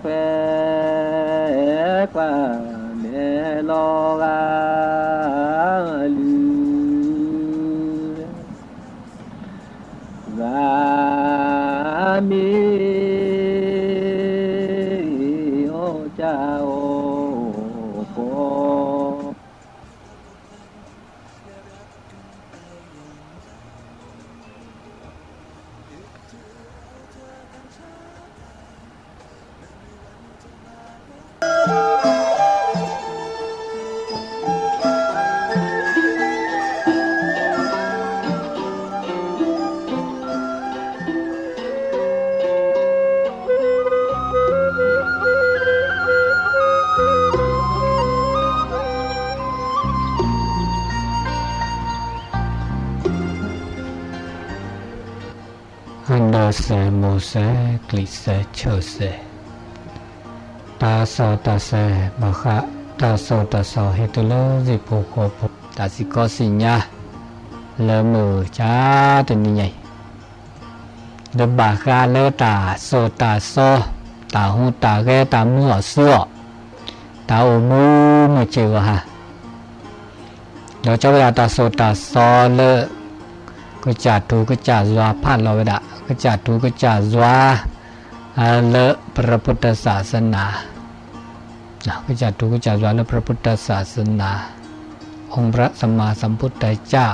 ကွဲကွၢ်မဲာ်လီၤဂာ်လုၢ် ဂၤမ့ၢ်အီၣ်ကၢ်အီၣ်ကီၢ် အဒီစဲးမိၤစဲး ကျံးစဲးဆၢစဲး, တၢ်စီတၢ်ဆှံဘၣ်ဃး တၢ်စိတၢ်ကမီၤဟ့ၣ်တုၤလၢ စံၣ်ဖိဃီဖိ တၢ်စံၣ်ကီစံၣ်ညါ လၢမုၢ်ဆါတနံၤညါအံၤ ဒီးဘၣ်ဃးလၢတၢ်စိတၢ်ကမီၤ, တၢ်ဟူးတၢ်ဂဲၤ, တၢ်မုာ်အီၣ်စုအီၣ်, တၢ်အိၣ်မူမုၢ်ဆ့ၣ်ဂီၤဟါ, ဒီးကၠီဝဲဒၣ်တၢ်စိတၢ်ကမီၤလၢ ကစၢ်ထူကစၢ်ယွၤဖးလီၤဝဲဒၣ် ကစၢ်ထူကစၢ်ယွၤ လၢ พระพุทธศาสนา, ကစၢ်ထူကစၢ်ယွၤလၢ พระพุทธศาสนา, องค์พระสัมมาสัมพุทธเจ้า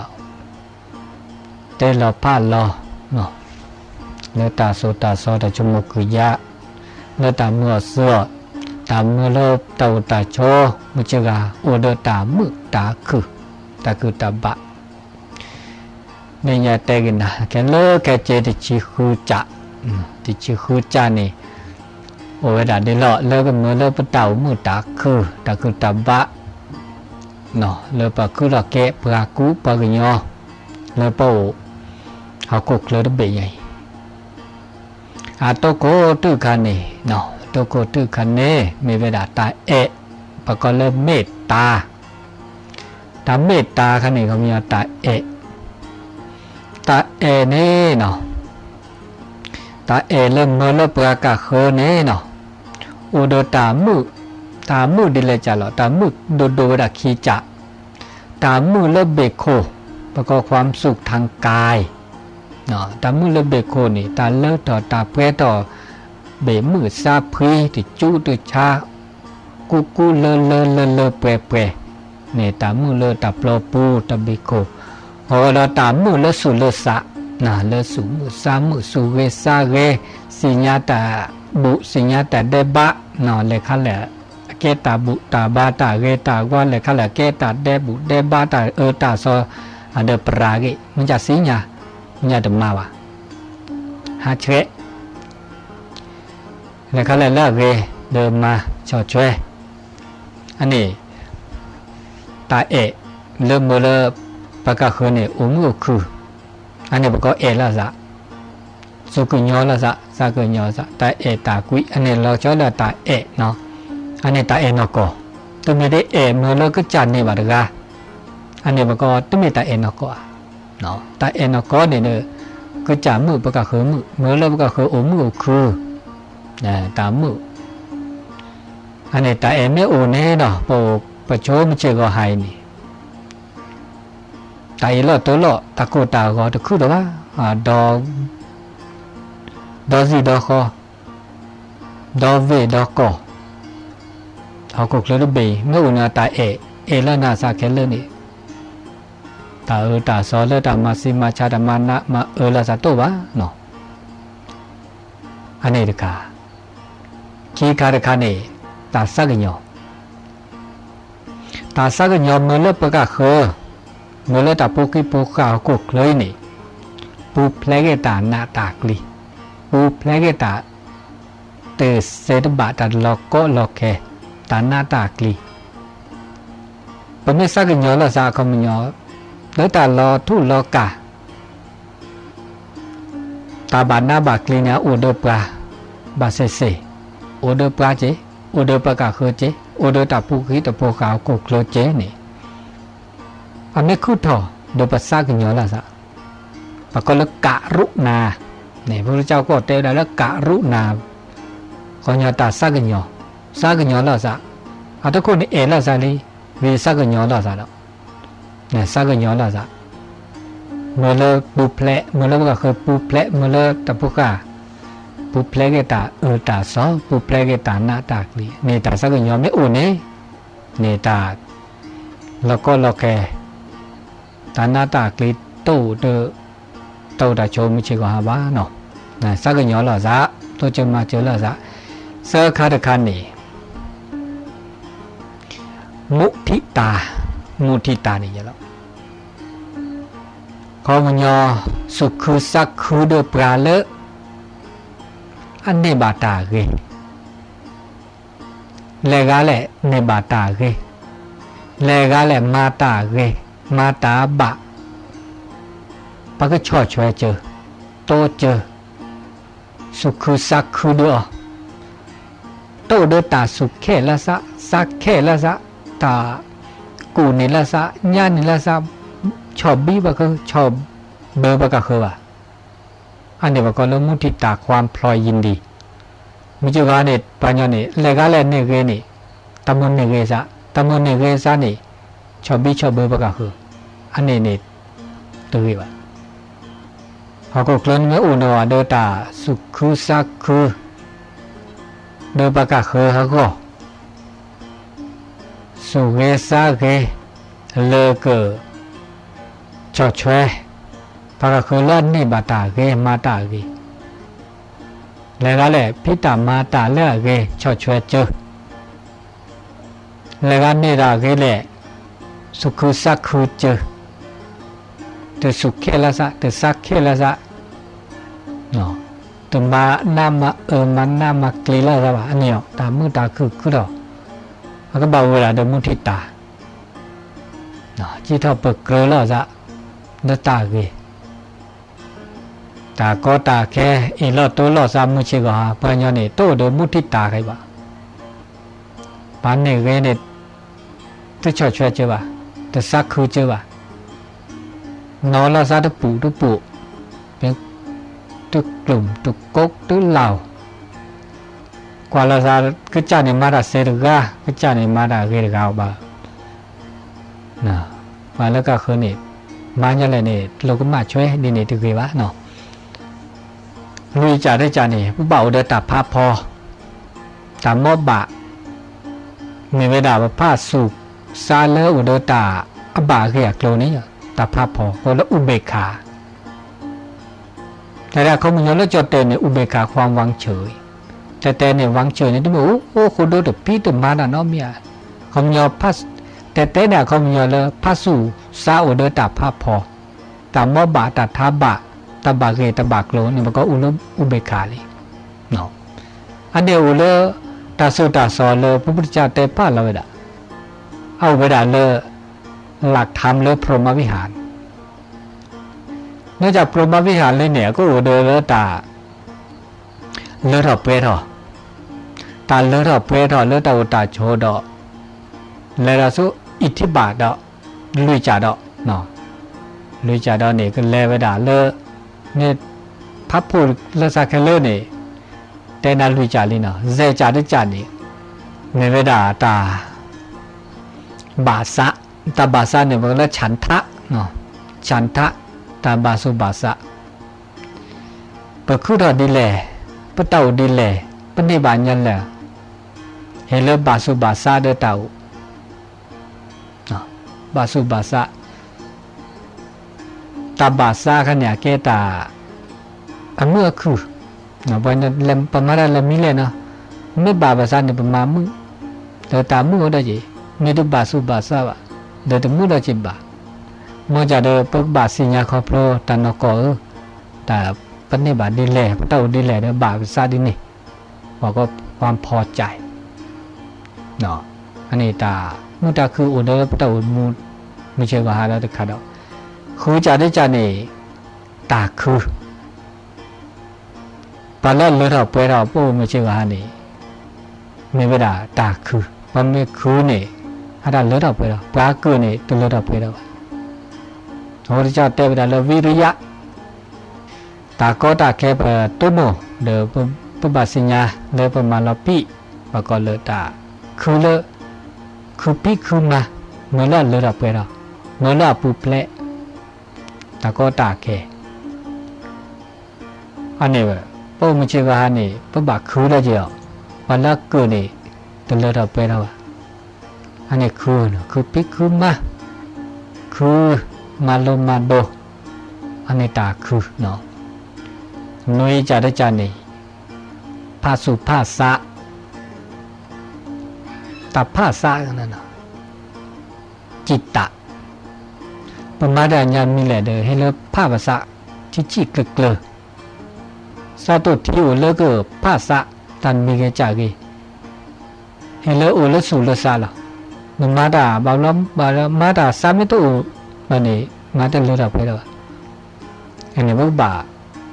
တဲလီၤဖးလီၤ လၢတၢ်စိတၢ်ကမီၤ တၢ်ဆိကမိၣ်ကွံာ်ယါ, လၢတၢ်မုာ်အီၣ်စုအီၣ်, တၢ်မုာ်လၢတၢ်အိၣ်တၢ်ဆိး, မုၢ်ဆ့ၣ်ဂီၤ အိၣ်ဒီးတၢ်မုာ်တၢ်ခုၣ်, တၢ်ခုၣ်တၢ်ဘၣ် န့ၣ်ညါတဲက့ၤနၤ ခဲလၢာ်ခဲဆ့တဆံဃုကၠး, တဆံဃုကၠးန့ၣ် အိၣ်ဝဲဒၣ်ဒ်လီၤ လၢကမၢလၢပတၢ်အိၣ်မုာ်တၢ်ခုၣ် တၢ်ခုၣ်တၢ်ဘၣ် လၢပှၤခုၣ်လီၤကဲ ပှၤကူပှၤကညီ လၢပအိၣ် ဟီၣ်ခိၣ်ချၢတဘ့ၣ်ညါအံၤ အတိၢ်ခိၣ်တုၤခါန့ၣ်, အတိၢ်ခိၣ်တုၤခါန့ၣ် မ့ၢ်ဝဲဒၣ်တၢ်အဲၣ်, ပကိးလၢမ့ၢ်တၢ် တၢ်မ့ၢ်တၢ်ခါန့ၣ် ကမ့ၢ်တၢ်အဲၣ်, တၢ်အဲၣ်န့ၣ်နီၤ, တၢ်အဲၣ်လၢမၢလၢပှၤကဃၢၤန့ၣ်နီၤ, အိၣ်ဒီးတၢ်မုာ်, တၢ်မုာ်ဒ်လဲၣ်ကၢ်လီၤ, တၢ်မုာ်ဒိၣ်ဒိၣ်ဝဲဒၣ်ခံကၢ်, တၢ်မုာ်လၢဘ့ၣ်ခိၣ်, ပကိး ความสุขทางกาย, တၢ်မုာ်လၢဘ့ၣ်ခိၣ်န့ၣ် တၢ်လၢထီၣ်တၢ်ပှဲၤထီၣ်, ဘ့ၣ်မုၢ်စၢ်ဖှံတကၠူတဆါ, ကူကူလၢလၢလၢလၢပှဲၤပှဲၤန့ၣ် တၢ်မုာ်လၢတၢ်ပျီပူၤ တၢ်ဘ့ၣ်ခိၣ်, အဃိဒီးတၢ်မုာ်လၢသူၣ်လၢသး, လၢသူၣ်မုာ်သးမုာ် သူၣ်ဂ့ၤသးဂ့ၤ, သ့ၣ်ညါတၢ်ဘူၣ် သ့ၣ်ညါတၢ်ဒဲးဘး, လဲၤခါလဲၣ် အကဲတၢ်ဘူၣ်တၢ်ဘါ တၢ်ဂ့ၤတၢ်ဝါ လဲၤခါလဲၣ် အကဲတၢ်ဒဲးဘူၣ်ဒဲးဘါ တၢ်အၢတၢ်သီ, အဒီးပရၢ်ဂ့ၢ် မ့ၢ်ကၢ်သ့ၣ်ညါ, ညါတမၤဘၣ်, ဟးဆှဲး လဲၤခါလဲၣ်လၢအဂ့ၤ ဒီးမၤဆီၣ်ထွဲ, အန့ၣ် တၢ်အဲၣ်လၢမၢလၢ ပှၤကဃၢၤန့ၣ် အိၣ်မုာ်အိၣ်ခုၣ်, အန့ၣ်ပကိးအဲၣ်လိာ်သး, သူၣ်ကညီၤလိာ်သး သးကညီၤလိာ်သး တၢ်အဲၣ်တၢ်ကွံ အန့ၣ်လီၤဆီလၢတၢ်အဲၣ်နီၤ, အန့ၣ်တၢ်အဲၣ်နီၢ်ကီၢ်, တမ့ၢ်ဒ်အဲၣ်မၢလၢကစၢ်န့ၢ်ဘၣ်တဂၤ, အန့ၣ်ပကိးတမ့ၢ်တၢ်အဲၣ်နီၢ်ကီၢ်ဧါ, တၢ်အဲၣ်နီၢ်ကီၢ်န့ၣ်ဒီး ကစၢ်မုာ်ပှၤကဃၢၤမုာ် မၢလၢပှၤကဃၢၤအိၣ်မုာ်အိၣ်ခုၣ်, တၢ်မုာ် အန့ၣ်တၢ်အဲၣ်မ့ၢ်အိၣ်န့ၣ်ဒီး ပအိၣ်ပဆိမုၢ်ဆ့ၣ်ဂီၤဟါအံၤန့ၣ် တၢ်အ့ၣ်လိာ်တၢ်လိာ် တၢ်ကိၢ်တၢ်ဂီၤတခုၣ်လၢၤဘၣ်, ဒီး ဒီးစံၣ်ဒီးဃီ ဒီးဝ့ၢ်ဒီးကီၢ် ဟီၣ်ခိၣ်ချၢတဘ့ၣ်အံၤ မ့ၢ်အိၣ်န့ၣ်တၢ်အဲၣ် အဲၣ်လၢနၤသးခဲလၢာ်န့ၣ် တၢ်အၢတၢ်သီလၢတၢ်မၤဆံးမၤဆါ တၢ်မၤနးမၤအၢလိာ်သးတအိၣ်ဘၣ်နီၤ, အန့ၣ်တခါ, ခံခါတခါန့ၣ် တၢ်သးကညီၤ တၢ်သးကညီၤမၢလၢပှၤကဃၢၤ, မၢလၢတၢ်ဖိခံဖိဃာ်ဟီၣ်ခိၣ်ချၢအံၤန့ၣ်, ပူၤဖျဲးဂ့ၤတၢ်နးတၢ်ကျံၤ, ပူၤဖျဲးဂ့ၤတၢ် တစဲးတဘး တၢ်တလီၤကီလီၤခဲ, တၢ်နးတၢ်ကျံၤ, ပမ့ၢ်သးကညီၤလိာ်သးအခီပညီ, လၢတၢ်လီၤထူလီၤကၢ် တၢ်ဘၣ်နးဘၣ်ကျံၤန့ၣ် အအိၣ်ဒီးပှၤဘၣ်စ့ၢ်စ့ၢ်, အိၣ်ဒီးပှၤက့ၤ, အိၣ်ဒီးပှၤကဃၢၤက့ၤ, အိၣ်ဒီးတၢ်ဖိခံတဖိဃာ်ဟီၣ်ခိၣ်ချၢက့ၤန့ၣ်, အမ့ၢ်ခုၣ်ထီၣ်ဒီးပသးကညီၤလိာ်သး, ပကိးလၢကရုဏာ်, န့ၣ် ဖုရူၤကၠီကီၢ်တဲဝဲဒၣ်လၢကရုဏာ်, က ပှၤကညီတၢ်ဆါကညီၤ, ဆါကညီၤလိာ်သး, အတခိၣ်န့ၣ်အဲၣ်လိာ်သးလံ, ဝံၤဆါကညီၤလိာ်သးဒီး, ဆါကညီၤလိာ်သး, မ့ၢ်လၢပူၤဖျဲး, မ့ၢ်လၢပှၤဃၢၤပူၤဖျဲး, မ့ၢ်လၢတၢ်ဖိဃၢ်, ပူၤဖျဲးက့ၤတၢ်အၢတၢ်သီ, ပူၤဖျဲးက့ၤတၢ်နးတၢ်ကျံၤ, န့ၣ်တၢ်ဆါကညီၤမ့ၢ်အိၣ်န့ၣ်, န့ၣ်တၢ်လီၤကီလီၤခဲ တၢ်နးတၢ်ကျံၤတအိၣ်ဒီး တၢ်အိၣ်တၢ်ဆိးမုၢ်ဆ့ၣ်ဂီၤဟါဘၣ်နီၤ, ဆါကညီၤလိာ်သး, တိစၢၤမၤစၢၤလိာ်သး, သၢခါတခါန့ၣ် မူးထံးတၢ်, မူးထံးတၢ်န့ၣ်ယလီၤ, ခီပညီ သူၣ်ခုသးခုဒီးပှၤလၢ အန့ၢ်ဘၣ်တၢ်ဂ့ၤ လဲၤဂၤလဲၣ်န့ၢ်ဘၣ်တၢ်ဂ့ၤ, လဲၤဂၤလဲၣ်မၤတၢ်ဂ့ၤ, မၤတၢ်ဘၣ်, ပကဆီၣ်ထွဲစၢၤ, တိစၢၤ, သူၣ်ခုသးခုဒီးအီၤ, တအိၣ်ဒီးတၢ်သူၣ်ခဲလၢာ်သး, သးခဲလၢာ်သး, တၢ်ကူၣ်န့ၢ်လၢသး, ညါန့ၢ်လၢသး, ဆီၣ်ဘံပှၤက, ဆီၣ်ဘၢပှၤကဃၢၤဘၣ်. အန့ၣ်ပကိးလၢမူးထံးတၢ် ความพลอยยินดี. မုၢ်စ့ၢ်ဂီၤန့ၣ် ပှၤကညီန့ၣ် လဲၤဂၤလဲၣ်န့ၢ်ဂ့ၤန့ၣ်, တၢ်မိၣ်န့ၢ်ဂ့ၤသး, တၢ်မိၣ်န့ၢ်ဂ့ၤသးန့ၣ်, ဆီၣ်ဘံဆီၣ်ဘၢပှၤကဃၢၤ, အန့ၣ်န့ၣ် တဂ့ၤဘၣ်. ဟီၣ်ခိၣ်ချၢန့ၣ်မ့ၢ်အိၣ်ဒီး ဒီးတၢ်သူၣ်ခုသးခု ဒီးပှၤကဃၢၤအဂီၢ်, သူၣ်ဂ့ၤသးဂ့ၤ, လၢက ဆီၣ်ထွဲ, ပှၤကဃၢၤလၢအန့ၢ်ဘၣ်တၢ်ဂ့ၤမၤတၢ်ဂ့ၤ, လဲၤဂၤလဲၣ် ဖံးတၢ်မၤတၢ်လၢအဂ့ၤ ဆီၣ်ထွဲစၢၤ, လဲၤဂၤန့ၢ်တၢ်ဂ့ၤလဲၣ်, သူၣ်ခုသးခုစၢၤ, တသူၣ်ခဲလၢာ်သး, တသးခဲလၢာ်သး, တမၤနးမၤအၢမၤနးမၤကျံၤလိာ်သးဘၣ်. အန့ၣ်အီၤ တၢ်မုာ်တၢ်ခုၣ်ခုၣ်ထီၣ်, အကဘၣ်ဝဲဒၣ်ဒီးမူးထံးတၢ် စံးထီၣ်ပကြၢးလိာ်သး လၢတၢ်ဂ့ၤ, တၢ်ကီတၢ်ခဲ အ့ၣ်လိာ်တိလိာ်သးမုၢ်ဆ့ၣ်ဂီၤဟါ, ပှၤကညီန့ၣ် တအိၣ်ဒီးမူးထံးတၢ်ခဲဘၣ်. ပှၤန့ၢ်ဂ့ၤန့ၣ် တဆီၣ်ထွဲစၢၤဘၣ်, တသးခုစၢၤဘၣ်. နီၢ်လိာ်သးတပူၤတပူၤ, တကျိၣ်တကိးတလၢ်, ကွၢ်လိာ်သး ကစၢ်န့ၣ်မၤတၢ်စဲးတဂၤ, ကစၢ်န့ၣ်မၤတၢ်ဂ့ၤတဂၤအီၤဘၣ်. ပှၤလၢကဃၢၤန့ၣ် မၤညါလဲၣ်န့ၣ် လိၣ်ကမၣ်ဆွဲဒ်န့ၣ်တဂ့ၤဘၣ်နီၤ. လွံၢ်ကၠၢ်တကၠၢ်န့ၣ် ပဘၣ်အိၣ်ဒီးတၢ်ဖးဖီ, တၢ်မီဘၣ်, မ့ၢ်ဝဲဒၣ်ပဖးသူၣ်သးလၢအိၣ်ဒီးတၢ်အဘၣ်အဂ့ၢ်အကျိၤန့ၣ် တၢ်ဖးဖီ ကိးလၢ อุเบกขา. တၢ်ဒ်အခီပညီလၢကၠီၣ်တဲၣ်န့ၣ် อุเบกขา ความวางเฉย, တဲတဲန့ၣ် ဝၢင်းဆၢၣ်န့ၣ် တမ့ၢ်အိၣ်အိၣ်ဃိဒိတဖံးတမၤတၢ်နီတမံၤဧါ. ခီပညီ တဲတဲန့ၣ် အခီပညီလၢ ဖးသူၣ်သးအိၣ်ဒီးတၢ်ဖးဖီ, တၢ်မီဘၣ် တၢ်ထါဘၣ်, တၢ်ဘၣ်ဂ့ၢ်တၢ်ဘၣ်ကျိၤန့ၣ် ပကိးအိၣ်လၢ อุเบกขา လံ. အန့ၣ်အိၣ်လၢ တၢ်သိၣ်တၢ်သီလၢ ပဖုတၢ်တဲဖးလီၤဝဲဒၣ်, အအိၣ်ဝဲဒၣ်လၢ หลักธรรม လၢ พรหมวิหาร. နီၢ်ကၠၢ် พรหมวิหาร လံန့ၣ် အကအိၣ်ဒီးလၢတၢ် လၢထီၣ်ပှဲၤထီၣ်, တၢ်လၢထီၣ်ပှဲၤထီၣ်လၢတၢ်အိၣ်တၢ်ဆိးဒီး လဲၤဒီးဆူ อิทธิบาท ဒီး လွံၢ်ကၠၢ်ဒီး, လွံၢ်ကၠၢ်ဒီးန့ၣ် ကလဲၤဝဲဒၣ်လၢ မ့ၢ်ဖးဖှိၣ်လၢသးခဲလၢာ်န့ၣ် တဲနၤလွံၢ်ကၠၢ်လံနီၤ. ယဲၢ်ကၠၢ်တကၠၢ်န့ၣ် မ့ၢ်ဝဲဒၣ်တၢ် ဘၣ်သး, တၢ်ဘၣ်သးန့ၣ် ပကလၢ ฉันทะ, ฉันทะ, တၢ်ဘၣ်သူၣ်ဘၣ်သး, ပခုထီၣ်ဒ်လဲၣ်, ပတၢ်အိၣ်ဒ်လဲၣ်, ပန့ၢ်ဘၣ်ညါလဲၣ်, ဟ့ၣ်လၢဘၣ်သူၣ်ဘၣ်သးဒီးတၢ်အိၣ်, ဘၣ်သူၣ်ဘၣ်သး, တၢ်ဘၣ်သးခါန့ၣ် အကဲတၢ် အမုာ်အခုၣ်, ပမၤတၢ်လၢမံၤလဲၣ်နီၤ, မ့ၢ်ဘၣ်ဘၣ်သးန့ၣ် ပမၤမုာ်, ဒီးတၢ်မုာ်အိၣ်ဒီးက့ၤ, မ့ၢ်တဘၣ်သူၣ်ဘၣ်သးဘၣ်, ဒီးတမုာ်ဒီးက့ၤဘၣ်. မ်ကၢ်ဒီး ပကဘၣ်သ့ၣ်ညါခီဖျိတၢ်နီၢ်ကီၢ်ဧၢ, တၢ်ပန့ၢ်ဘၣ်ဒ်လဲၣ်, ပတၢ်အိၣ်ဒ်လဲၣ်ဒီးဘၣ်ပသးဒ်န့ၣ်, ပှၤကကွၢ်ဖီကၠဲး အန့ၣ်တၢ်မုာ်တၢ်ခုၣ်အိၣ်ဒီးပတၢ်အိၣ်မူ မုၢ်ဆ့ၣ်ဂီၤဟါဒီးတခါဒီး, ဃုကၠၢ်တကၠၢ်န့ၣ် တၢ်ခုၣ်, ပှၤလၢအလၢထီၣ်ပှဲၤထီၣ်ပအိၣ်မုၢ်ဆ့ၣ်ဂီၤဟါန့ၣ် မ့ၢ်ဝဲဒၣ်တၢ်ခုၣ်, ပှၤမ့ၢ်ခုၣ်န့ၣ် အတၢ်လၢထီၣ်ပှဲၤထီၣ်, ပှၤကၢၣ်န့ၣ် တလၢထီၣ်ပှဲၤထီၣ်ဘၣ်. အဃိတကၠၢ်တဲဝဲဒၣ်လၢ ဝံရယ, တၢ်ကီတၢ်ခဲပတိၢ်နီၣ်ဒီးပ ပဘၣ်သ့ၣ်ညါလၢပမၤလီၤပံာ် ဘၣ်ကီးလၢတၢ်ခုလၢ ခုပံခုမၤ, မၢလၢအလၢထီၣ်ပှဲၤထီၣ်, မၢလၢအပူၤဖျဲး, တၢ်ကီတၢ်ခဲ အန့ၣ် ပအိၣ်မုၢ်ဆ့ၣ်ဂီၤဟါန့ၣ် ပဘၣ်ခုလၢက့ၤအီၤ, ပှၤလၢအကုၢ်န့ၣ် တလၢထီၣ်ပှဲၤထီၣ်ဘၣ်. အန့ၣ်ခု, ခုပံခုမၤ, ခုမၤလိမၤဒိး, အန့ၣ်တၢ်ခုနီၤ. နွံကၢ်တကၢ်န့ၣ် ဖးစူၣ်ဖးသး, တၢ်ဖးသး จิตตะ, ပမၤတၢ်ညါမံၤလဲၣ်ဒီး ဟဲလၢဖးဘၣ်သး, ထံထံကျၢၤကျၢၤ, စးထီၣ်ထံအိၣ်လၢကဖးသး, တၢ်မံၤဂ့ၤကၢ်ဂ့ၤ, ဟဲလၢအိၣ်လၢသူၣ်လၢသးလီၤ. နမၤတၢ်ဘၣ်ဘျီ မၤတၢ်သးမ့ၢ်တအိၣ်ဘၣ်န့ၣ် မၤတလၢထီၣ်ပှဲၤထီၣ်ဘၣ်. အန့ၣ်ပကဘၣ်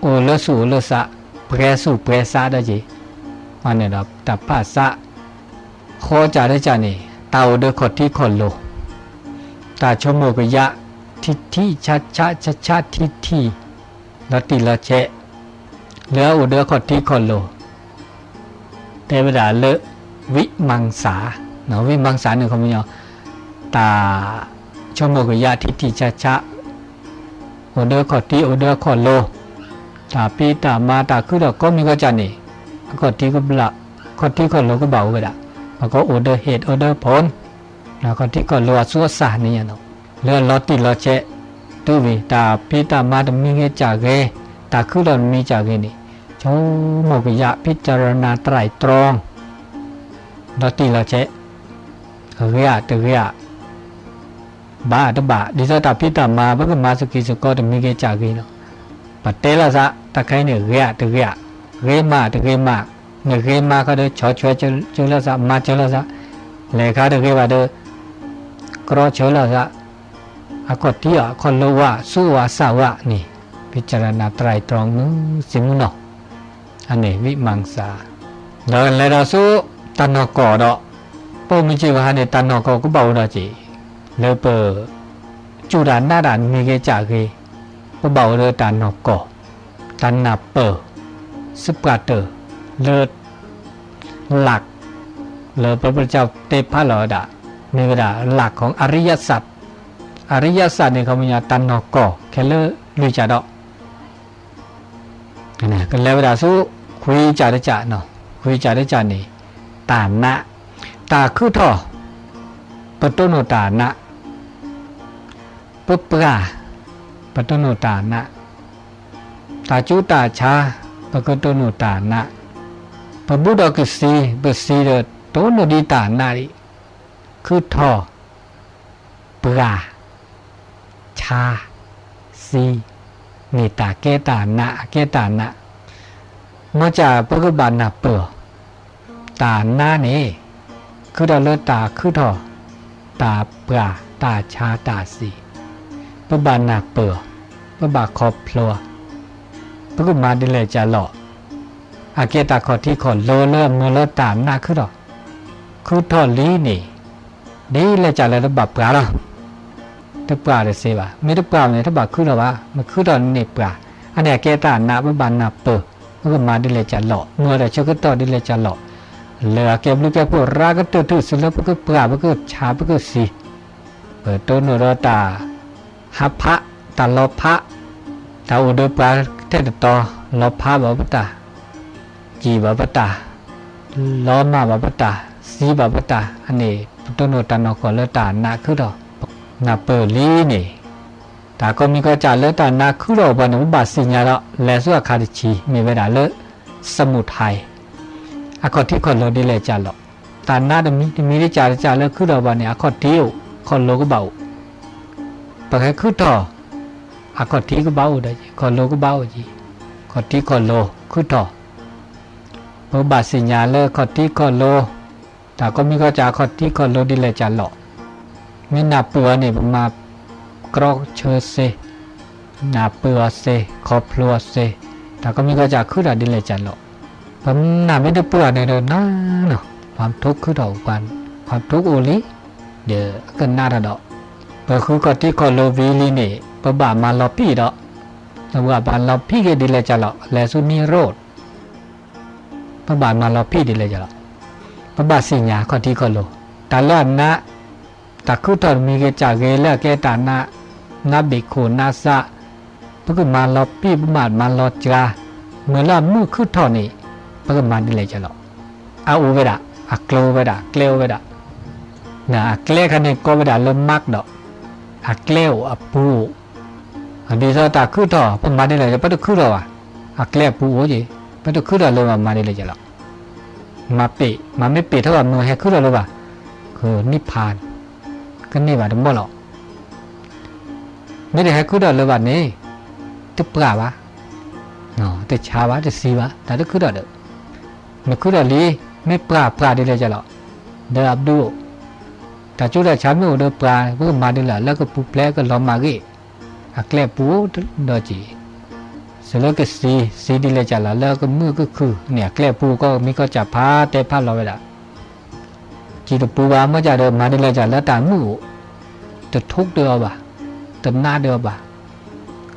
အိၣ်လၢသူၣ်အိၣ်လၢသး, ပှဲၤသူၣ်ပှဲၤသးဒီးက့ၤ, အန့ၣ်ဒီးတၢ်ဖးသး. ဃိးကၢ်တကၢ်န့ၣ် တၢ်အိၣ်ဒီးခီၣ်ထံးခီၣ်လိၤ, တၢ်ဆိကမိၣ်ကယၢ် ထံထံဆးဆးဆးဆးထံထံ, လီၤတံၢ်လီၤဆဲး, လၢအအိၣ်ဒီးအခီၣ်ထံးခီၣ်လိၤ, တဲဝဲဒၣ်လၢ ဝိမင်္ဂၢ်, ဝိမင်္ဂၢ်န့ၣ် ခီပညီ တၢ်ဆိကမိၣ်ကယၢ်ထံထံဆးဆး, အိၣ်ဒီးအခီၣ်ထံးအိၣ်ဒီးအခီၣ်လိၤ, တၢ်ဖံးတၢ်မၤတၢ်ခုထီၣ်ကိးမံၤကီးကၢ်န့ၣ်, အခီၣ်ထံးကဘၣ်, ခီၣ်ထံးခီၣ်လိၤကဘၣ်အိၣ်ဝဲဒၣ်, ဘၣ်ကီးအိၣ်ဒီး ဟ့ၣ်အိၣ်ဒီးဖိၣ်, ခီၣ်ထံးခီၣ်လိၤအသူအသၣ်န့ၣ်ညါနီၤ, လၢအလီၤတံၢ်လီၤဆဲး, တုၤဝံၤ တၢ်ဖံးတၢ်မၤတမံၤဂ့ၤကၢ်ဂ့ၤ, တၢ်ခုထီၣ်တမံၤကၢ်ဂ့ၤန့ၣ်, ဆိကမိၣ်ကယၢ် ဖံးတရနၢ်တရၢ်တြီ, လီၤတံၢ်လီၤဆဲး, ဂ့ၤဧါတဂ့ၤဧါ ဘၣ်တဘၣ်, ဒ်သိးတၢ်ဖံးတၢ်မၤ ပကမၤစကံးစကီးတမံၤဂ့ၤကၢ်ဂ့ၤနီၤ, ပတဲလိာ်သး တၢ်ခဲအံၤန့ၣ် ဂ့ၤဧါတဂ့ၤဧါ, ဂ့ၤမးတဂ့ၤမး, နဂ့ၤမးခီဒီး ဆီၣ်ထွဲကၢလိာ်သး မၤကၢလိာ်သး, လဲၤခါတဂ့ၤဘၣ်ဒီး ကြီဆၢလိာ်သး, အခီၣ်ထံးဧါ အခီၣ်လိၤဧါ သူဧါသၣ်ဧါန့ၣ်, ဖံးတရနၢ်တရၢ်တြီမုၢ်သ့ၣ်မုၢ်နီၤ, အန့ၣ် ဝိမင်္ဂၢ်, ဒီးလဲၤဒီးဆူတၢ်နီၢ်ကီၢ်ဒီး, ပအိၣ်မုၢ်ဆ့ၣ်ဂီၤဟါန့ၣ် တၢ်နီၢ်ကီၢ်ကဘၣ်အိၣ်ဒီးက့ၤ, လၢပ စူၢ်တၢ်နာ်တၢ်မံၤဂ့ၤကၢ်ဂ့ၤ, ပဘၣ်အိၣ်ဒီးတၢ်နီၢ်ကီၢ်, တၢ်နၢ်ပၢၢ်, စပှၢ်တၢၢ်, လၢ လၢ်, လၢပပတဲဖးလီၤဝဲဒၣ်, မ့ၢ်ဝဲဒၣ် လၢ်ခီ အရိယသၣ်, အရိယသၣ်န့ၣ် ခီပညီတၢ်နီၢ်ကီၢ်ခဲလၢာ်လွံၢ်ကၢ်ဒီး ကလဲၤဝဲဒၣ်ဆူ ခွံကၢ်တကၢ်, ခွံကၢ်တကၢ်န့ၣ် တၢ်နာ်, တၢ်ခုထီၣ်, ပတိၢ်နီၣ်တၢ်နာ်, ပပှၢ်, ပတိၢ်နီၣ်တၢ်နာ်, တၢ်ကူတၢ်ဆါ, ပကတိၢ်နီၣ်တၢ်နာ်, ပဘူးဒီးကသံ, ပသံဒီးတိၢ်နီၣ်ဒံးတၢ်နာ်ဒံး, ခုထီၣ်, ပှၢ်, ဆါ, သံ, မ့ၢ်တၢ်ကဲတၢ်နာ် အကဲတၢ်နာ်, မ်ကၢ်ပကဘၣ်နၢ်ပၢၢ်အီၤ, တၢ်နာ်န့ၣ် ခုထီၣ်လၢတၢ်ခုထီၣ်, တၢ်ပှၢ်, တၢ်ဆါ, တၢ်သံ, ပဘၣ်နၢ်ပၢၢ်အီၤ, ပဘၣ်ခီဖျိအီၤ, ပကမၤဒ်လဲၣ်ကၢ်လီၤ, အကဲတၢ်ခီၣ်ထံးခီၣ်လိၤလၢအမၢလၢတၢ်နာ်ခုထီၣ်, ခုထီၣ်လံန့ၣ်, ဒ်လဲၣ်ကၢ်လၢတဘၣ်ပှၢ်လီၤ, တပှၢ်တသ့ဘၣ်, မ့ၢ်တပှၢ်န့ၣ် တဘၣ်ခုထီၣ်ဘၣ်, မ့ၢ်ခုထီၣ်န့ၣ်ပှၢ်, အန့ၣ်အကဲတၢ်နာ် ပဘၣ်နၢ်ပၢၢ်, ပကမၤဒ်လဲၣ်ကၢ်လီၤ, မၢဒီးဆၢကတီၢ်ဒ်လဲၣ်ကၢ်လီၤ, လၢအကဲဘျုးကဲဖှိၣ်ရၤကတၢၢ်ထူၣ်စုလၢပကပှၢ် ပကဆါ ပကသံ, ပတိၢ်နီၣ်ဒီးတၢ် ဟးဖး, တၢ်လီၤဖး, တၢ်အိၣ်ဒီးပှၤထဲတတီၤ လီၤဖးဘၣ်ပတၢ်, စံၣ်ဘၣ်ပတၢ်, လီၤမၢ်ဘၣ်ပတၢ်, သံဘၣ်ပတၢ်, အန့ၣ် ပတိၢ်နီၣ်တၢ်နီၢ်ကီၢ်လၢတၢ်နာ်ခုထီၣ်, နၢ်ပၢၢ်လံန့ၣ်, တၢ်ကိးမံၤကိးကၢ်လၢတၢ်နာ်ခုထီၣ်ပှၤန့ၣ် ပဘၣ်သ့ၣ်ညါဒီး လဲၤဆူအခါတဆံ မ့ၢ်ဝဲဒၣ်လၢ စမုထၢၣ်, အခီၣ်ထံးခီၣ်လိၤဒ်လဲၣ်ကၢ်လီၤ, တၢ်နာ်တမံၤတမံၤတကၢ်တကၢ်လၢခုထီၣ်ပှၤန့ၣ် အခီၣ်ထံးအိၣ်, ခီၣ်လိၤကဘၣ်အိၣ်, ပကဟဲခုထီၣ်, အခီၣ်ထံးကဘၣ်အိၣ်ဒီး, ခီၣ်လိၤကဘၣ်အိၣ်က့ၤ, ခီၣ်ထံးခီၣ်လိၤခုထီၣ်, ပဘၣ်သ့ၣ်ညါလၢခီၣ်ထံးခီၣ်လိၤ, တၢ်ကိးမံၤကိးကၢ်ခီၣ်ထံးခီၣ်လိၤဒ်လဲၣ်ကၢ်လီၤ, မ့ၢ်နၢ်ပၢၢ်အီၤန့ၣ် ပမၤကြီဆၢသ့, နၢ်ပၢၢ်အီၤသ့, ခီဖျိအီၤသ့, တၢ်ကိးမံၤကိးကၢ်ခုထီၣ်ဒ်လဲၣ်ကၢ်လီၤ, ပနၢ်မ့ၢ်တပၢၢ်အီၤန့ၣ်ဒီးနၤနီၤ, ပှၤထိခုထီၣ်ပှၤ, ပှၤထိကအိၣ်လံ, ဒီးအကနၣ်တၢ်ဒီး, ပဃုခီၣ်ထံးခီၣ်လိၤဝံၤလံန့ၣ် ပဘၣ်မၤလီၤဖံးဒီး, ပဘၣ်မၤလီၤဖံးက့ၤဒ်လဲၣ်ကၢ်လီၤ, လဲၤဆူနံၤရိၣ် ပဘၣ်မၤလီၤဖံးဒ်လဲၣ်ယလီၤ. ပဘၣ်သ့ၣ်ညါခီၣ်ထံးခီၣ်လိၤ, တၢ်လၢအနး, တၢ်ခုထီၣ်မံၤဂ့ၤကၢ်ဂ့ၤလၢအကဲတၢ်နး, နးဘ့ၣ်ခိၣ်နးသး, ပကမၤလီၤဖံး ပဘၣ်မၤလီၤစှၤ, မ့ၢ်လၢအမုၢ်ခုထီၣ်န့ၣ် ပကမၤဒ်လဲၣ်ယလီၤ. အအိၣ်ဝဲဒၣ်, အကျဲအိၣ်ဝဲဒၣ်, ကျဲအိၣ်ဝဲဒၣ်, အကျဲခါန့ၣ်ကိးဝဲဒၣ်လၢ mark ဒီး, အကျဲအိၣ်အပူၤအိၣ် ဒ်သိးတၢ်ခုထီၣ် ပမၤဒ်လဲၣ် ပတခုထီၣ်ဘၣ်, အကျဲအပူၤအိၣ်က့ၤ, ပတခုထီၣ်လၢၤဘၣ်မၤဒ်လဲၣ်ယလီၤ. မၤပ့ၢ်, မၤမ့ၢ်ပ့ၢ်ထီၣ်ဘၣ် မ့ၢ်ဟဲခုထီၣ်လၢၤဘၣ်, ကန့ၢ်ဘၣ်တမီၢ်လီၤ. မ့ၢ်တဟဲခုထီၣ်လၢၤဘၣ်န့ၣ်, တပှၢ်ဘၣ်, တဆါဘၣ်, တသံဘၣ်, တၢ်တခုထီၣ်ဒီး, နခုထီၣ်လံ, မ့ၢ်ပှၢ်ပှၢ်ဒ်လဲၣ်ယလီၤ, ဒီးအဘျုးအိၣ်, တၢ်ကၠိတၢ်ဆါမ့ၢ်အိၣ်ဒီးပှၢ် ပကမၤဒ်လဲၣ် လၢကပူၤဖျဲးကလီၤမၢ်ဂ့ၤ, အကျဲအပူၤဒီးက့ၤ, စၢၤလၢကသံ, သံဒ်လဲၣ်ယလီၤ လၢကမုာ်ကခုၣ်န့ၣ် အကျဲအပူၤကီၢ်မံၤကီၢ်စၢ်ဖးတဲဖးလီၤဝဲဒၣ် စံၣ်တပူၤဘၣ် မ့ၢ်ကဒီးမၤဒ်လဲၣ်ယလီၤ လၢတၢ်မုာ်အိၣ်, တထိးတအီဘၣ်, တနးတအီဘၣ်.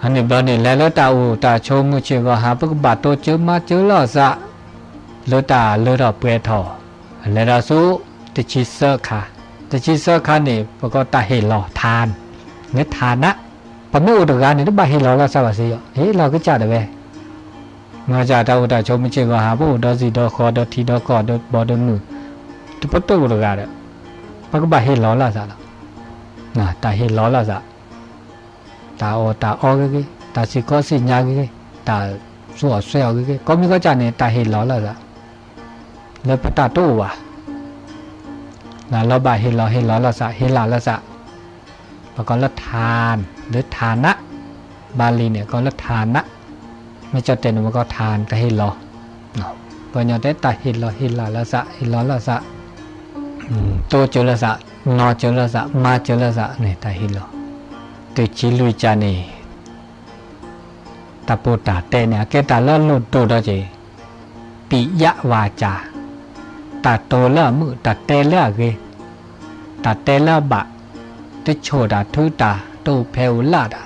အန့ၣ်ဘျီန့ၣ် လဲၤလၢတၢ်အိၣ်တၢ်ဆိးမုၢ်ဆ့ၣ်ဂီၤဟါ ပကဘၣ်တိစၢၤမၤစၢၤလီၤသး, လၢတၢ်လၢထီၣ်ပှဲၤထီၣ်, လဲၤဒီးဆူ, တဆံသၢခါ, တဆံသၢခါန့ၣ် ပကိးတၢ်ဟ့ၣ်လီၤ ထၢၣ်, မ့ၢ်ထၢၣ်နး, ပမ့ၢ်အိၣ်တဂၤန့ၣ် တဘၣ်ဟ့ၣ်လီၤလီၤသးဘၣ်စ့ၢ်ကီး ဟ့ၣ်လီၤကစၢ်တဝဲ မ့ၢ်ကစၢ်တၢ်အိၣ်တၢ်ဆိးမုၢ်ဆ့ၣ်ဂီၤဟါ ပအိၣ်ဒီးစံၣ်ဒီးဃီဒီးထံဒီးကီၢ်ဒီးဘီဒီးမုၢ်, တပတအိၣ်တဂၤဒီး, ပကဘၣ်ဟ့ၣ်လီၤလီၤသးလီၤ. တၢ်ဟ့ၣ်လီၤလီၤသး, တၢ်အီၣ်တၢ်အီဂ့ၤဂ့ၤ, တၢ်စံၣ်ခီစံၣ်ညါဂ့ၤဂ့ၤ, တၢ်သူၣ်အီၣ်ဆွဲအီၣ်ဂ့ၤဂ့ၤ, ကိးမံၤကိးကၢ်န့ၣ် တၢ်ဟ့ၣ်လီၤလီၤသး, လၢပတၢ်တအိၣ်ဘၣ် လၢလီၤဘၣ်ဟ့ၣ်လီၤဟ့ၣ်လီၤလီၤသး ဟ့ၣ်လီၤလီၤသး, ပကိးလၢထၢၣ်, လၢထၢၣ်နး, ဘၣ်လံန့ၣ် ကိးလၢထၢၣ်နး, မ့ၢ်ကၠီတဲာ်န့ၣ် ပကိးထၢၣ်တၢ်ဟ့ၣ်လီၤ, ပှၤကညီတဲတၢ်ဟ့ၣ်လီၤဟ့ၣ်လီၤလီၤသး ဟ့ၣ်လီၤလီၤသး, တိစၢၤလီၤသး, နီစၢၤလီၤသး မၤစၢၤလီၤသးန့ၣ် တၢ်ဟ့ၣ်လီၤ, တဆံလွံၢ်ကၢ်န့ၣ် တၢ်ပိၢ်တၢ်တဲန့ၣ် အကဲတၢ်လၢအလိၣ်ဒိၣ်ဒီးက့ၤ, ပိယဝၤစၢ်, တၢ်တိၤလၢအမုာ် တၢ်တဲလၢအဂ့ၤ, တၢ်တဲလၢအဘၣ်, တဆိၣ်တၢ်ထုတၢ် တအိၣ်ဖဲးအိၣ်လၢ်တၢ်,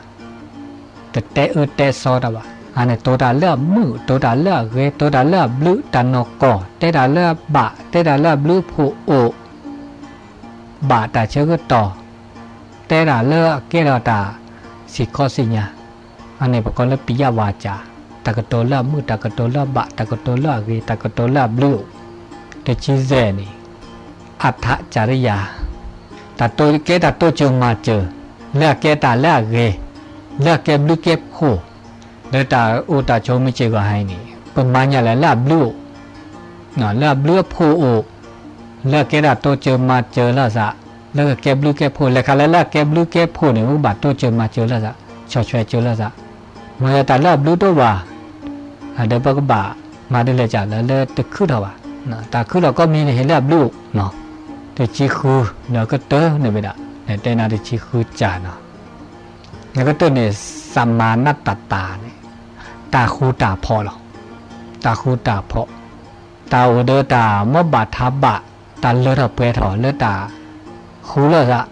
တတဲအၢတဲသီတၢ်ဘၣ်, အန့ၣ်တိၤတၢ်လၢအမုာ် တိၤတၢ်လၢအဂ့ၤ တိၤတၢ်လၢအဘျုး တၢ်နီၢ်ကီၢ် တဲတၢ်လၢအဘၣ် တဲတၢ်လၢအဘျုးအဖှိၣ်အိၣ် ဘၣ်တၢ်ဆၢကတီၢ်, တဲတၢ်လၢအကဲထီၣ်တၢ်စံၣ်ခီစံၣ်ညါ, အန့ၣ်ပကိးလၢပိယဝၤစၢ်, တၢ်ကတိၤလၢအမုာ် တၢ်ကတိၤလၢအဘၣ် တၢ်ကတိၤလၢအဂ့ၤ တၢ်ကတိၤလၢအဘျုးအိၣ်, တဆံယဲၢ်န့ၣ်, အထၣ်ကရိယၤ, တၢ်တိၤကဲတၢ်တိစၢၤမၤစၢၤ, လၢအကဲတၢ်လၢအဂ့ၤ, လၢအကဲဘျုးကဲဖှိၣ်, လၢတၢ်အိၣ်တၢ်ဆိးမုၢ်ဆ့ၣ်ဂီၤဟါအံၤန့ၣ် ပမၤညါလဲၣ်လၢအဘျုးအိၣ် လၢအဘျုးအဖှိၣ်အိၣ်, လၢအကဲတၢ်တိစၢၤမၤစၢၤလီၤသး, လၢကကဲဘျုးကဲဖှိၣ် လဲၤခါလၢလၢအကဲဘျုးကဲဖှိၣ်န့ၣ် ပကဘၣ်တိစၢၤမၤစၢၤလီၤသး, ဆီၣ်ထွဲစၢၤလီၤသး, မ့ၢ်တၢ်လၢအဘျုးတအိၣ်ဘၣ်, ဒီးပကဘၣ်မၤဒ်လဲၣ်ကၢ်လၢလၢတခုထီၣ်ဘၣ်, တၢ်ခုထီၣ်ကိးမံၤန့ၣ် ဟ့ၣ်လၢအဘျုးအိၣ်, တဆံဃုဒီးကတၢၢ်န့ၣ်ဝဲဒၣ်, တဲနၤတဆံဃုကၢ်နီၤ နကတၢၢ်န့ၣ် သမၢနတၢ်တၢ်န့ၣ်, တၢ်ဃူတၢ်ဖိးလီၤ. တၢ်ဃူတၢ်ဖိး, တၢ်အိၣ်ဒီးတၢ်မိၢ်ဘၣ်ထးဘၣ်, တၢ်လၢထီၣ်ပှဲၤထီၣ်လၢတၢ်ဃူလိာ်သး,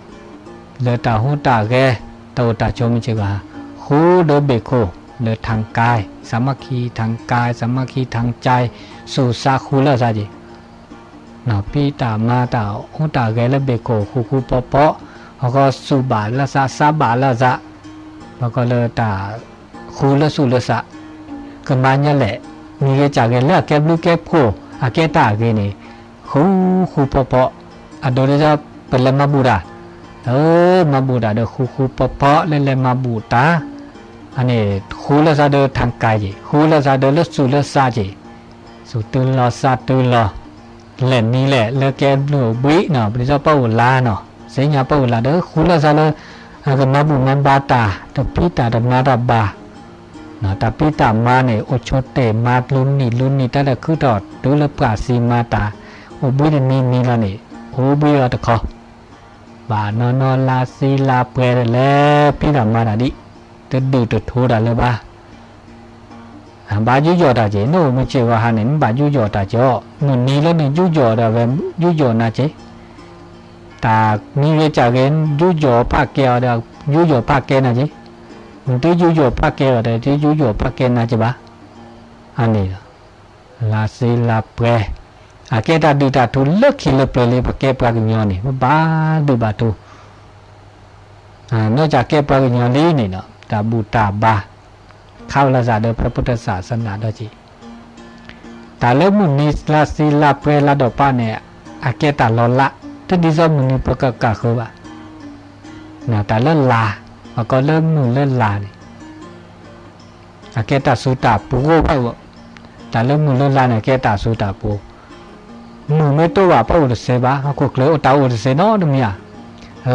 လၢတၢ်ဟူးတၢ်ဂဲၤ, တၢ်အိၣ်တၢ်ဆိးမုၢ်ဆ့ၣ်ဂီၤ, ဃူဒီးဘ့ၣ်ခိၣ်, လၢထၢင်ကါ, စၢမၣ်ခံထၢင်ကါ, စၢမၣ်ခံထၢင်ကါ, ဆူးစါဃူလိာ်သးက့ၤ ဖံးတၢ်မၤတၢ်ဟူးတၢ်ဂဲၤလၢဘ့ၣ်ခိၣ် ဃူဃူဖိးဖိး, ဟီၣ်ကီၢ်ဆူးဘၣ်လၢသး စါဘၣ်လၢသး, ဘၣ်ကီးလၢတၢ်ဃူလၢဆူးလၢသး, ကမၤညါလဲၣ်, မံၤဂ့ၤစၢ်ဂ့ၤလၢအကဲဘျုးကဲဖှိၣ် အကဲတၢ်ဂ့ၤန့ၣ်, ဃူဃူဖိးဖိး, အဒိဒ်သိးပလဲၤမၤဘူၣ်တၢ်, လၢမၤဘူၣ်တၢ်ဒီးဃူဃူဖိးဖိး လၢလဲၤမၤဘူၣ်တၢ်, အန့ၣ်ဃူလၢသးဒီးထၢင်ကါက့ၤ, ဃူလၢသးဒီးလၢဆူးလၢသးက့ၤ ဆူးတုၤလီၤသးတုၤလီၤ, လဲၤနံၤလဲၣ် လၢကဲဘျုးအိၣ်ဘှံးနီၤ ပဒ်သိးပအိၣ်လၢ်နီၤ သ့ၣ်ညါပအိၣ်လၢ်ဒီး ဃူလၢသးလၢ အကမၤဘူၣ်မၤဘါတၢ် တဖံးတၢ်တမၤတၢ်ဘၣ်, တၢ်ဖံးတၢ်မၤန့ၣ် အိၣ်ဆိးတ့ၢ်မၤလူၤနံၤလူၤနံၤ တၢ်လၢခုထီၣ်တုၤလၢပှၢ်စံၤမၤတၢ် အိၣ်ဘှံးတနံၤနံၤလီၤန့ၣ် အိၣ်ဘှံးအီၤတခီ ဘၣ်နီၢ်နီၢ်လါသံလါပှဲၤလဲၤဖံးတၢ်မၤတၢ်ဒံး, တဒုၣ်တထူတၢ်လၢၤဘၣ် ဘၣ်ယူးယီၣ်တၢ်က့ၤ, နအိၣ်မုၢ်ဆ့ၣ်ဂီၤဟါန့ၣ် နဘၣ်ယူးယီၣ်တၢ်က့ၤအီၤ, မုၢ်နံၤလၢနယူးယီၣ်ဒီးဝဲ ယူးယီၣ်နၤက့ၤ, တၢ်မံၤဂ့ၤစၢ်ဂ့ၤ ယူးယီၣ်ဖးကဲအီၤဒီး ယူးယီၣ်ဖးကဲနၤက့ၤ, နတယူးယီၣ်ဖးကဲအီၤဒီး တယူးယီၣ်ဖးကဲနၤက့ၤဘၣ်, အန့ၣ်လီၤ. လါစ့လါပှဲၤ, အကဲတၢ်ဒုးတၢ်ထူလၢခံလၢပျၢၤလံ ပကဲပှၤကညီန့ၣ် ပဘၣ်ဒုးဘၣ်ထူ, နီၢ်ကၠးကဲပှၤကညီလံန့ၣ်နီၤ တၢ်ဘူၣ်တၢ်ဘါ ခးဝဲလၢသးဒီး พระพุทธศาสนา ဒီးက့ၤ တၢ်လၢမုၢ်နံၤလါစ့လါပှဲၤလါဒီးပၢ်န့ၣ် အကဲတၢ်လီၤလး, တဒ်သိးမုၢ်နံၤပကကၢ်ဃၢၤဘၣ်, တၢ်လၢလါ, ပကိးလၢမုၢ်လၢလါန့ၣ် အကဲတၢ်စူၤတၢ်ပှိၤဘၣ်အိၣ်, တၢ်လၢမုၢ်လၢလါန့ၣ် အကဲတၢ်စူၤတၢ်ပှိၤ, မုၢ်မ့ၢ်တိၢ်ဘၣ် ပအိၣ်တစဲးဘၣ်, ဟီၣ်ခိၣ်ချၢအိၣ်တၢ်အိၣ်တစဲးနီတမံၤဧါ,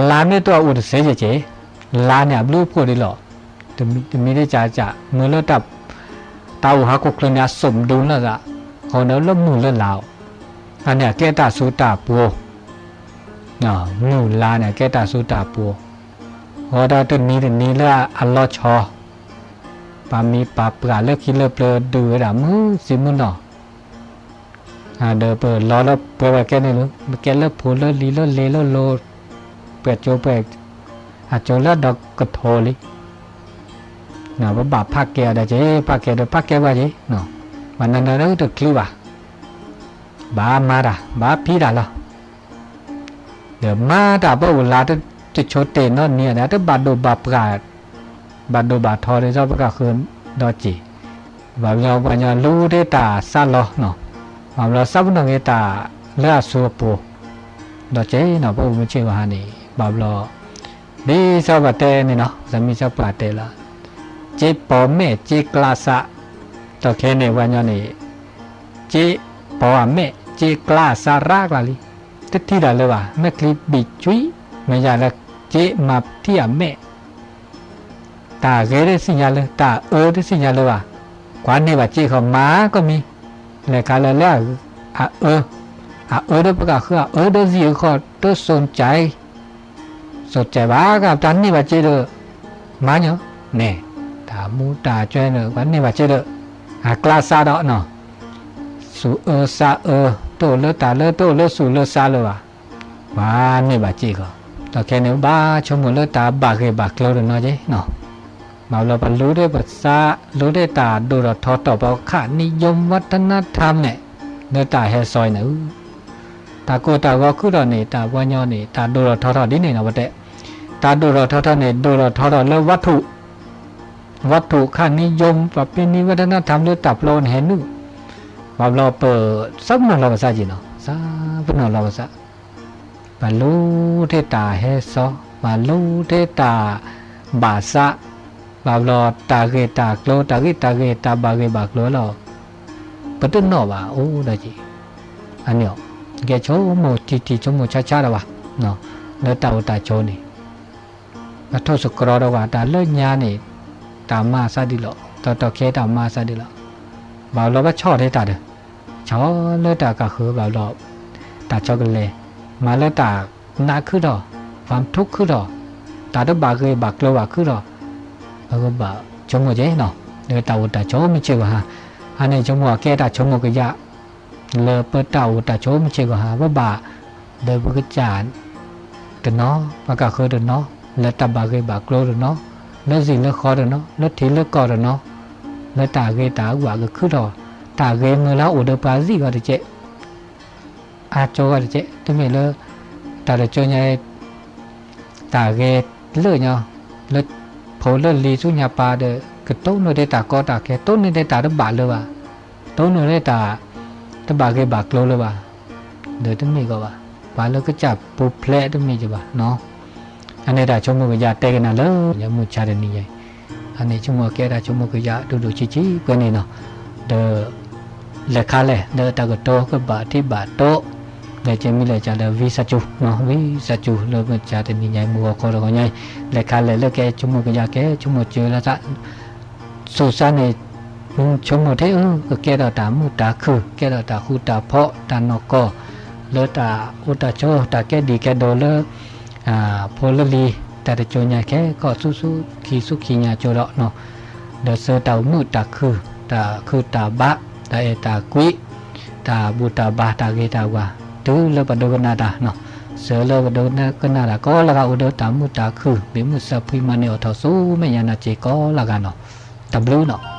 လါမ့ၢ်တိၢ်အိၣ်တစဲးယဲၢ်က့ၤ, လါန့ၣ်အဘျုးအဖှိၣ်ဒ်လီၤ, တမံၤတမံၤဒ်ကၢ်ကၢ် မ့ၢ်လၢတၢ် တၢ်အိၣ်ဟီၣ်ခိၣ်ချၢန့ၣ် အစိၣ်မဒူလၢသး, ဃီဒီးလၢမုၢ်လၢလါအိၣ်, အန့ၣ်အကဲတၢ်စူၤတၢ်ပှိၤ မုၢ်လါန့ၣ် အကဲတၢ်စူၤတၢ်ပှိၤ, ဃီဒီးတနံၤတနံၤလၢအလီၤဆီ, ပာ်မံၤပာ်ပှၢ်လၢခံလၢပျၢၤဒုးဝဲဒၣ်မုၢ်စံမုၢ်နီၤ, ဒီးပလီၤလၢပှဲၤဝဲကဲန့ၣ်လၢ ပကဲလၢဖိလၢလံၤလၢလ့လၢလိၤ, ပှဲၤကၠိပှဲၤ, အကၠိလၢဒီကထိလံ, ပဘၣ်ဖးကဲအီၤဒီးက့ၤ ဖးကဲဒီးဖးကဲဝဲက့ၤ, ဘၣ်နၤနၤတချုးဘၣ်, ဘၣ်မၤတၢ် ဘၣ်ဖံးတၢ်လီၤ ဒီးမၤတၢ်ပအိၣ်လၢတဆိတ့ၢ်နီတနံၤဒီး တဘၣ်ဒိၣ်ဘၣ်ပှၢ်, ဘၣ်ဒိၣ်ဘၣ်ထီဒ်သိးပကဃၢၤဒီးက့ၤ, ဘၣ်ဘျီပှၤကညီလူၤတ့ၢ်တၢ်စးလီၤ, ဘၣ်ဘျီစးပနီၣ်က့ၤတၢ်လၢအစိၤအပူၤ, ဒီးက့ၤနီၤ ပအိၣ်မုာ်ဆ့ၣ်ဂီၤဟါန့ၣ် ဘၣ်ဘျီ ဒ်သိးပှၤတဲန့ၣ်နီၤ သးမံၤစၢ်ပှၢ်တဲလီၤ, က့ၤပိာ်မဲာ်က့ၤကျးစး, ဒီးခဲန့ၣ်ပှၤကညီန့ၣ် က့ၤပိာ်အမဲာ်က့ၤကျးစးရးကျါလံ, တထံၣ်တၢ်လၢၤဘၣ် မဲာ်ချံဘံၣ်ကွံ, မ့ၢ်ယၤလၢက့ၤမၤထံၣ်အမဲာ်, တၢ်ဂဲၤတသ့ၣ်ညါလၢ တၢ်အၢတသ့ၣ်ညါလၢၤဘၣ်, ကွၢ်န့ၢ်ဘၣ်က့ၤဃီမၤကီၢ်မံၤ, လဲၤခါလၢလၢ အအၢ, အအၢဒီးပကဃုအအၢဒီးစံးအဃီ တစိၤကဲ စိၤကဲဘၣ်ကတၢ်န့ၢ်ဘၣ်က့ၤဒီး မၤညီန့ၣ်, တၢ်မူတၢ်ကွဲန့ၣ် ပှၤန့ၢ်ဘၣ်က့ၤဒီး အကျးစးဒီးနီၤ, စူၤအၢစးအၢ, တအိၣ်လၢတၢ်လၢ တအိၣ်လၢစူၤလၢစးလၢၤဘၣ်, ပှၤန့ၢ်ဘၣ်က့ၤဃီ, ဒီးခဲန့ၣ် ဘၣ်ဆိကမိၣ်လၢတၢ်ဘၣ်ဂ့ၢ်ဘၣ်ကျိၤတနီၤက့ၤနီၤ, ဘၣ်ဘျီပလူၤဒၣ်ပသး လူၤဒၣ်တၢ်ဒိၣ်ထီၣ်ထီထီၣ် ပခါနံၣ်ယိမ်ဝးတနါထါန့ၣ် လၢတၢ်ဟဲစီအံၤန့ၣ် တၢ်ကိၢ်တၢ်ဂီၤခုထီၣ်န့ၣ် တၢ်ပှၤညီန့ၣ် တၢ်ဒိၣ်ထီၣ်ထီထီၣ်ဒ်န့ၣ်နီၤ ပတဲ, တၢ်ဒိၣ်ထီၣ်ထီထီၣ်န့ၣ် ဒိၣ်ထီၣ်ထီထီၣ်လၢ ဝတ္ထု, ဝတ္ထုခါနံၣ်ယိမ် ပပ့ၤနံၣ်ဝးတနါထါလၢတၢ်ပျီန့ၣ်ဟဲနုာ်, ဘၣ်ဘျီပ သးပနီၣ်လီၤပသးက့ၤနီၤ သးပနီၣ်လီၤပသး, ပလူၤထဲတၢ်ဟဲစီ, ပလူၤထဲတၢ်ဘၣ်သး, ဘၣ်ဘျီတၢ်ဂ့ၢ်တၢ်ကျိၤ တၢ်ဂ့ၢ်တၢ်ဂ့ၢ် တၢ်ဘၣ်ဂ့ၢ်ဘၣ်ကျိၤလီၤ ပတနီၣ်ဘၣ်အိၣ်ဒီးက့ၤ, အန့ၣ် ကဲဆိကမိၣ်ထံထံဆိကမိၣ်ဆါဆါဒီးဘၣ်, လၢတၢ်အိၣ်တၢ်ဆိးန့ၣ် ပထိၣ်သတြီၤဒီးဝဲ တၢ်လၢညါန့ၣ် တၢ်မၤအသးဒ်လီၤ, တီတီခဲတၢ်မၤအသးဒ်လီၤ, ဘၣ်ဘျီဘၣ်ဆီၣ်ထဲတၢ်ဒီး, ဆီၣ်လၢတၢ်ကဃၢၤဘၣ်ဘျီ, တၢ်ဆီတလဲ, မၤလၢတၢ်နးခုထီၣ်, ပှၤထူခုထီၣ်, တၢ်တဘၣ်ဂ့ၤဘၣ်ကျိၤဘၣ်ခုထီၣ်, ပကဘၣ်ဆိကမိၣ်က့ၤနီၤ, လၢတၢ်အိၣ်တၢ်ဆိးမုၢ်ဆ့ၣ်ဂီၤဟါ, အန့ၣ်ဆိကမိၣ်အကဲတၢ်ဆိကမိၣ်ကယၢ် လၢပတၢ်အိၣ်တၢ်ဆိးမုၢ်ဆ့ၣ်ဂီၤဟါ ပဘၣ် ဒီးပကစၢ်တနီၤ, ပကဃၢၤတနီၤ, လၢတၢ်ဘၣ်ဂ့ၤဘၣ်ကျိၤတနီၤ, လၢစံာ်လၢဃီတနီၤ, လၢထံးလၢကီၢ်တနီၤ, လၢတၢ်ဂ့ၤတၢ်ဝၣ်ကခုထီၣ်, တၢ်ဂ့ၤမုၢ်လၢအိၣ်ဒီးပှၤသံၣ်ဂီၤတကဲး, အါကၠီဂီၤတကဲး, တမ့ၢ်လၢ တၢ်တကၠိညါ တၢ်ဂ့ၤလၢညါ, လၢဖိလၢလံၤဆူညါပၢ်ဒီး ကတိၢ်နီၣ်ဒၣ်တၢ်ကီတၢ်ခဲ တိၢ်နီၣ်ဒၣ်တၢ်တဘၣ်လၢၤဘၣ်, တိၢ်နီၣ်ဒၣ်တၢ် တဘၣ်ဂ့ၤဘၣ်ကျိၤလၢၤဘၣ်, ဒီးတမ့ၢ်ကီးဘၣ်, ပှၤလၢကစၢ်ပူၤဖျဲးတမ့ၢ်ကီးဘၣ်နီၤ, အန့ၣ်တၢ်ဆိကမိၣ်ကယၢ်တဲကနၣ်လၢ ယမုၢ်ဆါတနံၤညါအံၤ, အန့ၣ်ဆိကမိၣ်ကဲတၢ်ဆိကမိၣ်ကယၢ်ဒိၣ်ဒိၣ်ဆံးဆံးပှဲၤန့ၣ်နီၤ, ဒီး လဲၤခါလဲၣ် လၢတၢ်ကတိၤကဘၣ်ထံၣ်ဘၣ်တိ, ဒီးကမံၤလဲၤကၢ်လၢ ဝံသးစူၤ, ဝံသးစူၤလၢမုၢ်ဆါတနံၤညါအံၤ မုၢ်ဂီၤခီတဂီၤညါအံၤ, လဲၤခါလဲၣ်လၢကဲဆိကမိၣ်ကယၢ်ကဲဆိကမိၣ်စၢၤလၢသး, သူၣ်စါန့ၣ် ဆိကမိၣ်ထဲအၢ ကကဲထီၣ်တၢ်မုာ်တၢ်ခုၣ် ကဲထီၣ်တၢ်ဃူတၢ်ဖိး တၢ်နီၢ်ကီၢ် လၢတၢ်အိၣ်တၢ်ဆိး တၢ်ကဲဒံးကဲဒိးလၢ ဖိလၢလံၤ တၢ်တကၠိညါခဲကီၢ် ဆူၣ်ဆူၣ်ခံဆူၣ်ခံညါကၠိဒီးနီၤ, ဒီးစၢၤတၢ်အိၣ်မုာ်တၢ်ခုၣ် တၢ်ခုၣ်တၢ်ဘါ တၢ်အဲၣ်တၢ်ကွံ တၢ်ဘူၣ်တၢ်ဘါ တၢ်ဂ့ၤတၢ်ဝါ တုၤလၢပဒိကနၣ်တၢ်နီၤ, စၢၤလၢပဒိကနၣ်တၢ်ကိးလၢဂၤ အိၣ်ဒီးတၢ်မုာ်တၢ်ခုၣ် ဘၣ်မုာ်စၢဖှံမၤန့ၢ်အိၣ်ထီၣ်ဆူမဲာ်ညါနၤစ့ၢ်ကီးလၢဂၤနီၤ, တၢ်ဘျုးနီၤ.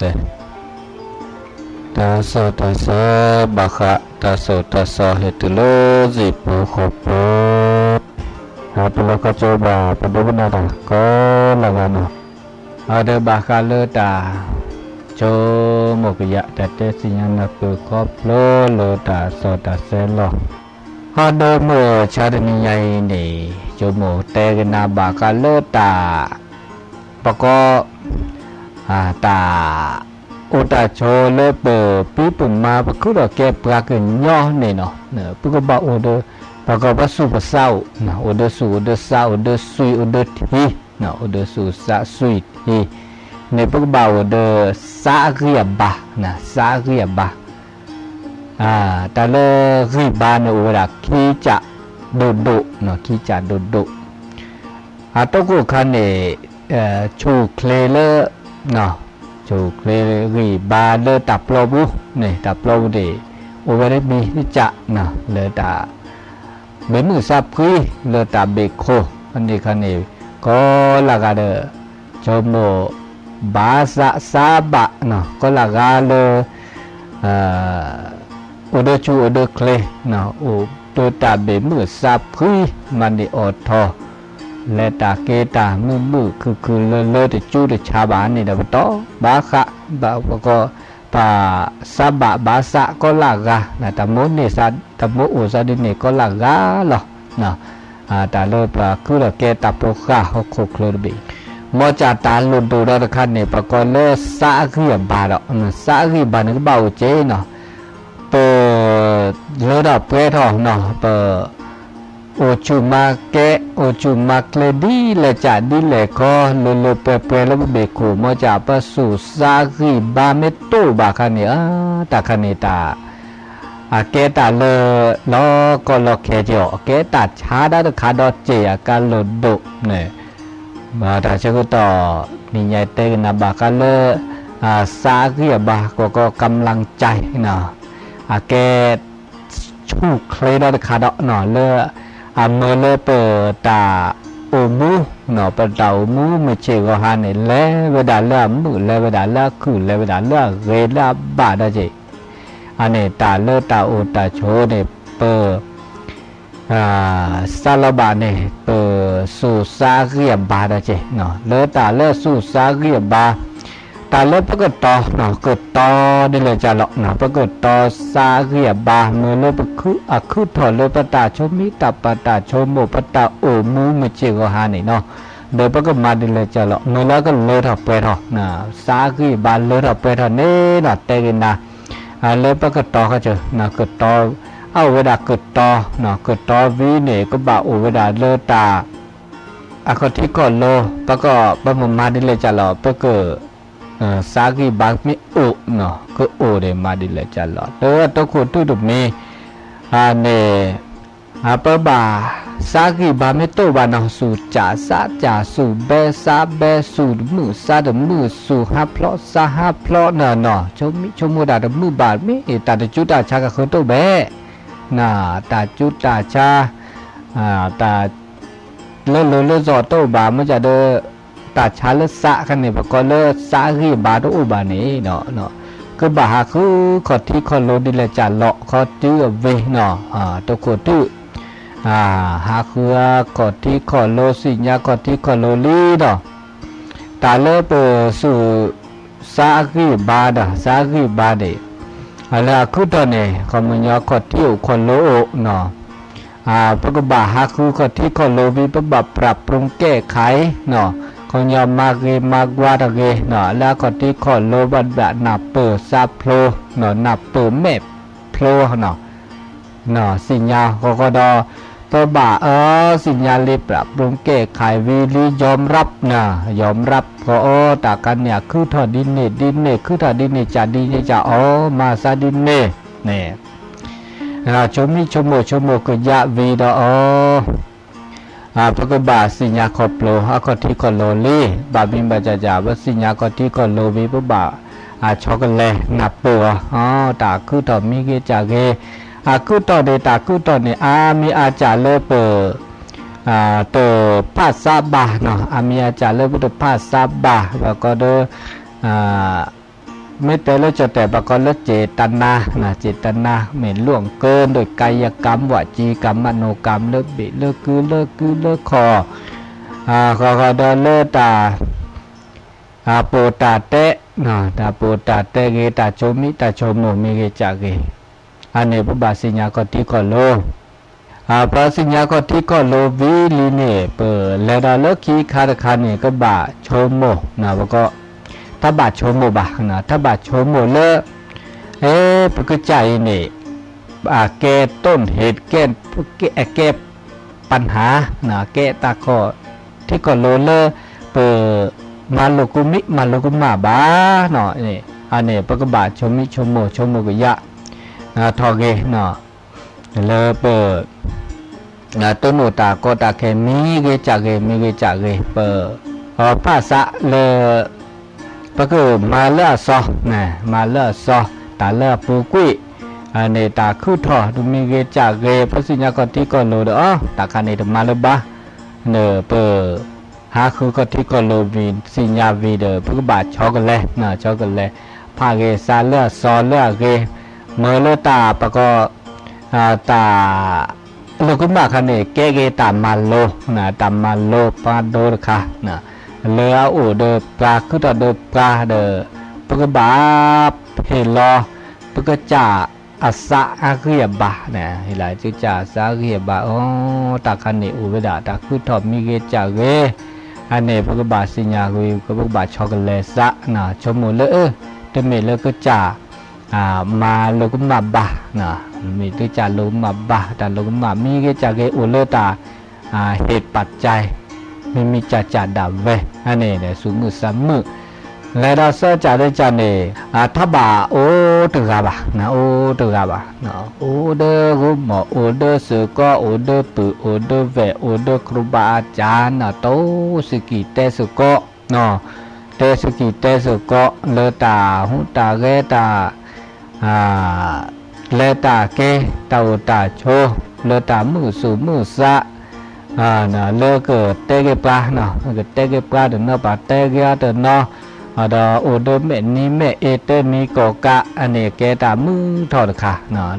တၢ်စီၣ်တၢ်ဆၢဘၣ်ဃး တၢ်စီၣ်တၢ်ဆၢဟဲတုၤလၢစံာ်ပူၤဃီပူၤ, ပလီၢ်ခီကၠိဘၣ်ပဒိကနၣ်တၢ်ကိးလၢဂၤနီၤ, အဒီးဘၣ်ဃးလၢတၢ် ဆိကမိၣ်ကယၤ တၢ်တဲသ့ၣ်ညါနၢ်ပၢၢ်ခီဖျိလၢတၢ်စီၣ်တၢ်ဆၢလီၤ. ဟီဒီးမုၢ်ဆါတနံၤညါအံၤန့ၣ် ဆိကမိၣ်တဲကနၣ်ဘၣ်ဃးလၢတၢ် ပကိး တၢ် အိၣ်တၢ်ဆိးလၢပပံပမၤ ပခုဒီးကဲပှၤကညီန့ၣ်နီၤ, ပကဘၣ်အိၣ်ဒီး ပကိးပသူၣ်ပသးအိၣ်, အိၣ်ဒီးသူၣ်အိၣ်ဒီးသး အိၣ်ဒီးသွံၣ်အိၣ်ဒီးထံ, အိၣ်ဒီးသူၣ်သးသွံၣ်ထံန့ၣ် ပကဘၣ်အိၣ်ဒီး သးအဂံၢ်အဘါ, သးအဂံၢ်အဘါ တၢ်လၢဂံၢ်ဘါန့ၣ်အိၣ်ဝဲဒၣ်ခံကၠးဒိၣ်ဒိၣ်, ခံကၠးဒိၣ်ဒိၣ်, အတိခိၣ်ခါန့ၣ် ဆူၣ်ချ့လၢ ဆူၣ်ချ့ဂံၢ်ဘါလၢတၢ်ပျီပူၤန့ၣ် တၢ်ပျီပူၤန့ၣ် အိၣ်ဝဲဒၣ်မံၤကၠး လၢတၢ် ဘ့ၣ်မုၢ်သးဖှံ လၢတၢ်ဘ့ၣ်ခိၣ် ဖဲန့ၣ်ခါန့ၣ် ကိးလၢဂၤဒီး ဆိကမိၣ် ဘၣ်သးစးဘၣ် ကိးလၢဂၤလၢ အိၣ်ဒီးဆူၣ်အိၣ်ဒီးချ့ အိၣ်ဒီးတၢ်ဘ့ၣ်မုၢ်သးဖှံ မၤန့ၢ်အီၣ်ထီၣ် လဲၤတၢ်က့ၤတၢ်မုာ်မုာ်ခုၣ်ခုၣ်လၢလၢတကၠူတဆါဘၣ်န့ၣ်ဒီး ပတီၢ်ဘၣ်ဃး ဘၣ်ပကီၢ် ပစးဘၣ်ဘၣ်သးကိးလၢဂၤ တၢ်မိၣ်န့ၢ်သး တၢ်မိၣ်အိၣ်သးဒ်န့ၣ်ကိးလၢဂၤလီၤ. တၢ်လၢပခုဒီးကဲတၢ်ဖိဃၢ်ဟီၣ်ခိၣ်ချၢတဘ့ၣ် မ်ကၠၣ်တၢ်လိၣ်ဒိၣ်ဒီးတခါန့ၣ် ပကိးလၢသးအဂံၢ်အဘါဒီး သးအဂံၢ်အဘါန့ၣ်ကဘၣ်အိၣ်က့နီၤ ပ လၢထီၣ်ပှဲၤထီၣ်နီၤ ပ အိၣ်ဆူၣ်မၤကဲ အိၣ်ဆူၣ်မၤကျဲဒ်လဲၣ်ကၠးဒ်လဲၣ်ကီ လၢလၢပှဲၤပှဲၤလၢပဘ့ၣ်ခိၣ် မ်ကၠၣ်ပသူၣ်သးဂံၢ်ဘါမ့ၢ်တအိၣ်ဘၣ်ခါန့ၣ် အတၢ်ခါန့ၣ်တၢ် အကဲတၢ်လၢ လီၤကီလီၤခဲက့ၤအီၤ အကဲတၢ်ဆါဒၣ်တခါဒီးစ့ၢ်အကါလိၣ်ဒိၣ်န့ၣ် ဘၣ်တၢ်ဆၢကတီၢ် နံၤညါတဲကနၣ်ဘၣ်ဃးလၢ သးဂံၢ်အဘါ ကီကီ ကမျၢၢ်ကၠဲ အကဲ ဆူၣ်ချ့ဒီးတခါဒီး လၢ အမၢလၢပတၢ်အိၣ်မူ ပတၢ်အိၣ်မူမုၢ်ဆ့ၣ်ဂီၤဟါန့ၣ် လဲၤဝဲဒၣ်လၢအမုာ် လဲၤဝဲဒၣ်လၢအခုၣ် လဲၤဝဲဒၣ်လၢအဂ့ၤလၢအဘၣ်ဒီးက့ၤ အန့ၣ်တၢ်လၢတၢ်အိၣ်တၢ်ဆိးန့ၣ် ပ စးလီၤဘၣ်န့ၣ် ပသူၣ်သးဂံၢ်အဘါဒီးက့ၤ လၢတၢ်လၢသူၣ်သးဂံၢ်အဘါ တၢ်လၢပကတီၤ ကတီၤဒ်လဲၣ်ကၠၢ်လီၤ ပကတီၤသးဂံၢ်အဘါ မၢလၢပခု အခုၣ်ထီၣ်လၢပတၢ်ဆိမိၣ်တၢ်ပတၢ်ဆိကမိၣ် ပတၢ်အိၣ်မူမုၢ်ဆ့ၣ်ဂီၤဟါန့ၣ်နီၤ ဒီးပကမၤဒ်လဲၣ်ကၠၢ်လီၤ မၢလၢကလၢထီၣ်ပှဲၤထီၣ် သးဂံၢ်အဘါလၢထီၣ်ပှဲၤထီၣ်န့ၣ်နီၤ တဲက့ၤနၤ လၢပကတီၤခီကၢၢ် ကတီၤ အအိၣ်ဝဲဒၣ်ကတီၤ ကတီၤဝံၤန့ၣ် ကဘၣ်အိၣ်ဝဲဒၣ်လၢတၢ် အခီၣ်ထံးခီၣ်လိ ပက ပမၤမၤဒ်လဲၣ်ကၠၢ်လီၤ ပက သးဂံၢ်ဘါမ့ၢ်အိၣ် ကအိၣ်န့ၣ်မၤဒ်လဲၣ်ကၠၢ်လီၤ တၢ်တိခိၣ်တုတမံၤ န့ၣ် ပဘၣ် သးဂံၢ်ဘါမ့ၢ်တအိၣ်ဘၣ်နီၤ သူၣ်ကၠၣ်သးကၠၣ် သူၣ်ဘဲသးဘဲ သူၣ်တမုာ်သးတမုာ် သူၣ်ဟးဖျိးသးဟးဖျိးနီၤနီၤ ဆိမိၣ်ဆိကမိၣ်တၢ်တမုာ်ဘၣ် မ့ၢ်တၢ်တကၠူတၢ်ဆါကဃၢၤတအိၣ်ဘၣ် တၢ်ကၠူတၢ်ဆါ တၢ် လၢလိၤလၢသီတအိၣ်ဘၣ် မ့ၢ်ကၠၢ်ဒီး တၢ်ဆါလၢသးခါန့ၣ် ပကိးလၢသးဂံၢ်ဘါတအိၣ်ဘၣ်န့ၣ် ကဘၣ်ဟးဃုခီၣ်ထံးခီၣ်လိဒ်လဲၣ်ကၠၢ်လီၤ ခီတုအဝ့ၢ်နီၤ တိခိၣ်တု ဟးဃုခီၣ်ထံးခီၣ်လိ သ့ၣ်ညါခီၣ်ထံးခီၣ်လိလံနီၤ တၢ်လၢပသူၣ် သးဂံၢ်ဘါဒီး သးဂံၢ်ဘါန့ၣ် လၢအခုၣ်ထီၣ်န့ၣ် ခီမညီခီၣ်ထံးအိၣ်ခီၣ်လိအိၣ်နီၤ ပကဘၣ်ဟးဃုခီၣ်ထံးခီၣ်လိဝံၤ ပဘၣ်ပြးပြူၤကဲၣ်ခါအံၤနီၤ ခီမညီမၤဂ့ၤမၤကွၢ်တၢ်ဂ့ၤနီၤ လၢအခီၣ်ထံးခီၣ်လိဘၣ်ဒၣ်နၢ်ပၢၢ်သးဖျိနီၤ နၢ်ပၢၢ်မဲာ်ဖျိနီၤ သ့ၣ်ညါဃီဃီဒီး ပဘၣ်အၢ သ့ၣ်ညါလံ ပြးပြူၤကဲၣ်ခါဝံၤလံ ယီၤရပ် ယီၤရပ် ဃီအီ တၢ်ခါန့ၣ် အခုၣ်ထီၣ်ဒ်န့ၣ်ဒ်န့ၣ် ခုၣ်ထီၣ်ဒ်န့ၣ် ကၠၢ်ဒ်န့ၣ်ကၠၢ်အီ မၤသးဒ်န့ၣ်န့ၣ် ဆိမိၣ်ဆိကမိၣ်ဆိကမိၣ်ကယၢ်ဝံၤဒီးအီ ပကဘၣ်သ့ၣ်ညါခီဖျိ အခီၣ်ထံးခီၣ်လိလံ ဘၣ်မံၤဘၣ်ကၠၢ်ကၠၢ် ပသ့ၣ်ညါခီၣ်ထံးခီၣ်လိဝံၤ ပဘၣ် အဆီကလဲၤနၢ်ပၢၢ်အီၤ တၢ်အခုၣ်ထီၣ်မံဂ့ၤကၠၢ်ဂ့ၤ အခုၣ်ထီၣ်န့ၣ် တၢ်ခုၣ်ထီၣ်န့ၣ် အါမံၤအါကၠၢ်လၢပ တဖးသးဘၣ်နီၤ အါမံၤအါကၠၢ်လၢပတဖးသးဘၣ် ဘၣ်ကီဒီး မ့ၢ်တဲလၢကၠီၣ်တဲာ် ပကိးလၢ เจตนา, เจตนา မ့ၢ် ล่วงเกิน โดยกายกรรม วจีกรรม มโนกรรม လၢဘ့ၣ်လၢကုလၢကုလၢခီၣ်, ဃီဃီဒီးလၢတၢ် တၢ်ပိာ်တၢ်တဲ, တၢ်ပိာ်တၢ်တဲဂ့ၤ တၢ်ဆိမိၣ်တၢ်ဆိကမိၣ်မ့ၢ်ဂ့ၤကၢ်ဂ့ၤ, အန့ၣ် ပဘၣ်သ့ၣ်ညါခီၣ်ထံခီၣ်လိၤ, ပသ့ၣ်ညါခီၣ်ထံခီၣ်လိၤဝံၤလံန့ၣ် ပလဲၤဒီးလၢခံခါတခါန့ၣ် ကဘၣ်ဆိကမိၣ်, ပကိး တၢ်ဘၣ်ဆိကမိၣ်ဘၣ်, တၢ်ဘၣ်ဆိကမိၣ်လၢ အဲ ပကစၢ်အံၤန့ၣ် အကဲ ต้นเหตุ ကဲ ကဲ ปัญหา, ကဲတၢ်ခီၣ်ထံခီၣ်လိၤလၢ ပ မၤလိာ်ကူမံ မၤလိာ်ကူမၣ်ဘၣ်နီၤ, အန့ၣ် ပကဘၣ်ဆိမိၣ်ဆိကမိၣ် ဆိကမိၣ်ကယၢ် ထီၣ်ဂ့ၤနီၤ, လၢပ တိၢ်နီၣ်တၢ်ကီတၢ်ခဲ မ့ၢ်ဂ့ၤကၢ်ဂ့ၤ မ့ၢ်ဂ့ၤကၢ်ဂ့ၤ ပ ဖးစးလၢ ပကမၤလၢအစီ, မၤလၢအစီ, တၢ်လၢအပူၤကွံာ်, န့ၣ်တၢ်ခုထီၣ် တမ့ၢ်ဂ့ၤကၢ်ဂ့ၤ ပသ့ၣ်ညါခီၣ်ထံခီၣ်လိၤဒီး တၢ်ခါန့ၣ်တမၤလၢၤဘၣ်, န့ၣ်ပ ဟးဃုခီၣ်ထံခီၣ်လိၤဝံၤ သ့ၣ်ညါဝံၤဒီး ပကဘၣ်ဆီကလဲၤ, ဆီကလဲၤ, ဖးဂ့ၤစးလၢအစီလၢအဂ့ၤ, မ့ၢ်လၢတၢ်ပကိး တၢ် လိာ်ကမၣ်ခါန့ၣ် ကဲက့ၤတၢ်မၤလိ, တၢ်မၤလိပှၤဒိတခါ, လၢအအိၣ်ဒီးပှၤ ခုထီၣ်ဒီးပှၤဒီး ပကဘၣ်ဟ့ၣ်လီၤ ပကစၢ်အသးအဂံၢ်အဘါ, ဟ့ၣ်လီၤပကစၢ်အသးအဂံၢ်အဘါအီၤ, တၢ်ခါန့ၣ်အိၣ်ဝဲဒၣ် တၢ်ခုထီၣ်မ့ၢ်ဂ့ၤကၢ်ဂ့ၤ, အန့ၣ် ပကဘၣ်သ့ၣ်ညါဝံၤ ပကဘၣ်ဆီကလဲၤသး, ဆိကမိၣ်လၢ တမ့ၢ်လၢကစၢ် မၤလိာ်ကမၣ်ဘၣ်, မ့ၢ်တကစၢ်လိာ်ကမၣ်ဘၣ်, တၢ်လိာ်ကမၣ် မ့ၢ်ဂ့ၤကၢ်ဂ့ၤ အိၣ်လၢတၢ် ဟ့ၣ်ပာ်ကၠဲ မ့မ့ၢ်ကၢ်ကၢ်ဒၣ်ဝဲ, အန့ၣ် သူၣ်မုာ်သးမုာ်, လဲၤဒီးဆၢကၢ်ဒၢကၢ်န့ၣ် ထီၣ်ဘၣ်အိၣ်တဂၤဘၣ်, အိၣ်တဂၤဘၣ်, အိၣ်ဒီးဂိမီၢ် အိၣ်ဒီးစ့ၢ်ကီး အိၣ်ဒီးပုၢ် အိၣ်ဒီးဝဲၢ် အိၣ်ဒီး ครูบาอาจารย์ တိစ့ၢ်ကီး တဲစ့ၢ်ကီး တဲစ့ၢ်ကီး လၢတၢ်ဟူးတၢ်ဂဲၤတၢ် လဲၤတၢ်က့ၤ တၢ်အိၣ်တၢ်ဆိး လၢတၢ်မုာ်သူၣ်မုာ်သး လၢကတဲဂ့ၤပှၤ, ကတဲဂ့ၤပှၤတနီၤ ပှၤတဲဂ့ၤအီၤတနီၤ, ဒီးအိၣ်ဒီးမဲာ်နံၤမဲာ်အ့ တဲမံၤကိးကး အန့ၣ်ကဲတၢ်မုာ်ထီၣ်တခါ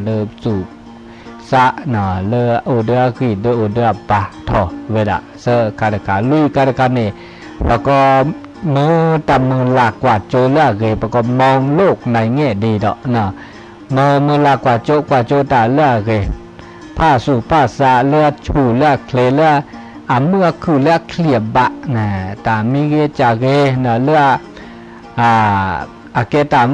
လၢသူၣ် သး လၢအိၣ်ဒီးအဂံၢ်ဒီးအိၣ်ဒီးအဘါထီၣ်ဝဲဒၣ် သၢခါတခါ လွံၢ်ခါတခါန့ၣ် ပကိး မ့ၢ်တၢ်မုၢ်လၢ်ကွၢ်စိလၢအဂ့ၤ ပကိး မองโลกในแง่ดี ဒီး မ့ၢ်မုၢ်လၢ်ကွၢ်စိ ကွၢ်စိတၢ်လၢအဂ့ၤ ဖးသူၣ်ဖးသးလၢအဆူၣ်လၢအချ့လၢ အမုာ်အခုၣ်လၢအချံအဘၣ် တၢ်မ့ၢ်ဂ့ၤကၢ်ဂ့ၤ လၢ အကဲတၢ်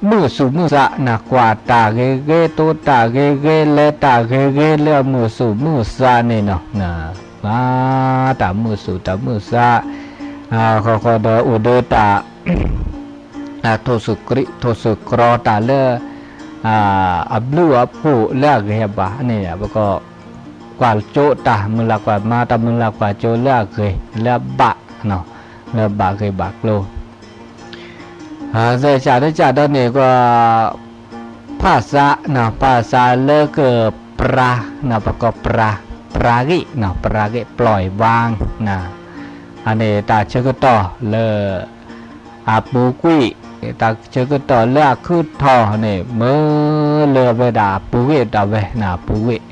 မုာ်သူၣ်မုာ်သး ကွၢ်တၢ်ဂ့ၤဂ့ၤ တိတၢ်ဂ့ၤဂ့ၤ လဲၤတၢ်ဂ့ၤဂ့ၤ လၢအမုာ်သူၣ်မုာ်သးန့ၣ်နီၤ တၢ်မုာ်သူၣ်တၢ်မုာ်သး ဃီဃီဒီးအိၣ်ဒီးတၢ် ထိၣ်စူၣ်ကြံး ထိၣ်စူၣ်ကြီတၢ်လၢ အဘျုးအဖှိၣ်လၢအဂ့ၤအဘၣ်န့ၣ် ပကကွၢ်စိတၢ်မုၢ်လၢ်ကွၢ် မၤတၢ်မုၢ်လၢ်ကွၢ်စိလၢအဂ့ၤ လၢအဘၣ် လၢအဘၣ်ဂ့ၢ်ဘၣ်ကျိၤ သဲစးဒၢစးဒီးန့ၣ်ကီး ဖးစး ဖးစးလၢကပြး ပကိးပြး ပြးဂ့ၢ် ပြးဂ့ၢ် ปล่อยวาง အန့ၣ်တၢ်ဆၢကတီၢ်လၢ အပူၤကွံာ် တၢ်ဆၢကတီၢ်လၢအခုထီၣ်န့ၣ် မ့ၢ်လၢအဝဲဒၣ်အပူၤဂ့ၢ်ဒၣ်ဝဲ အပူၤဂ့ၢ်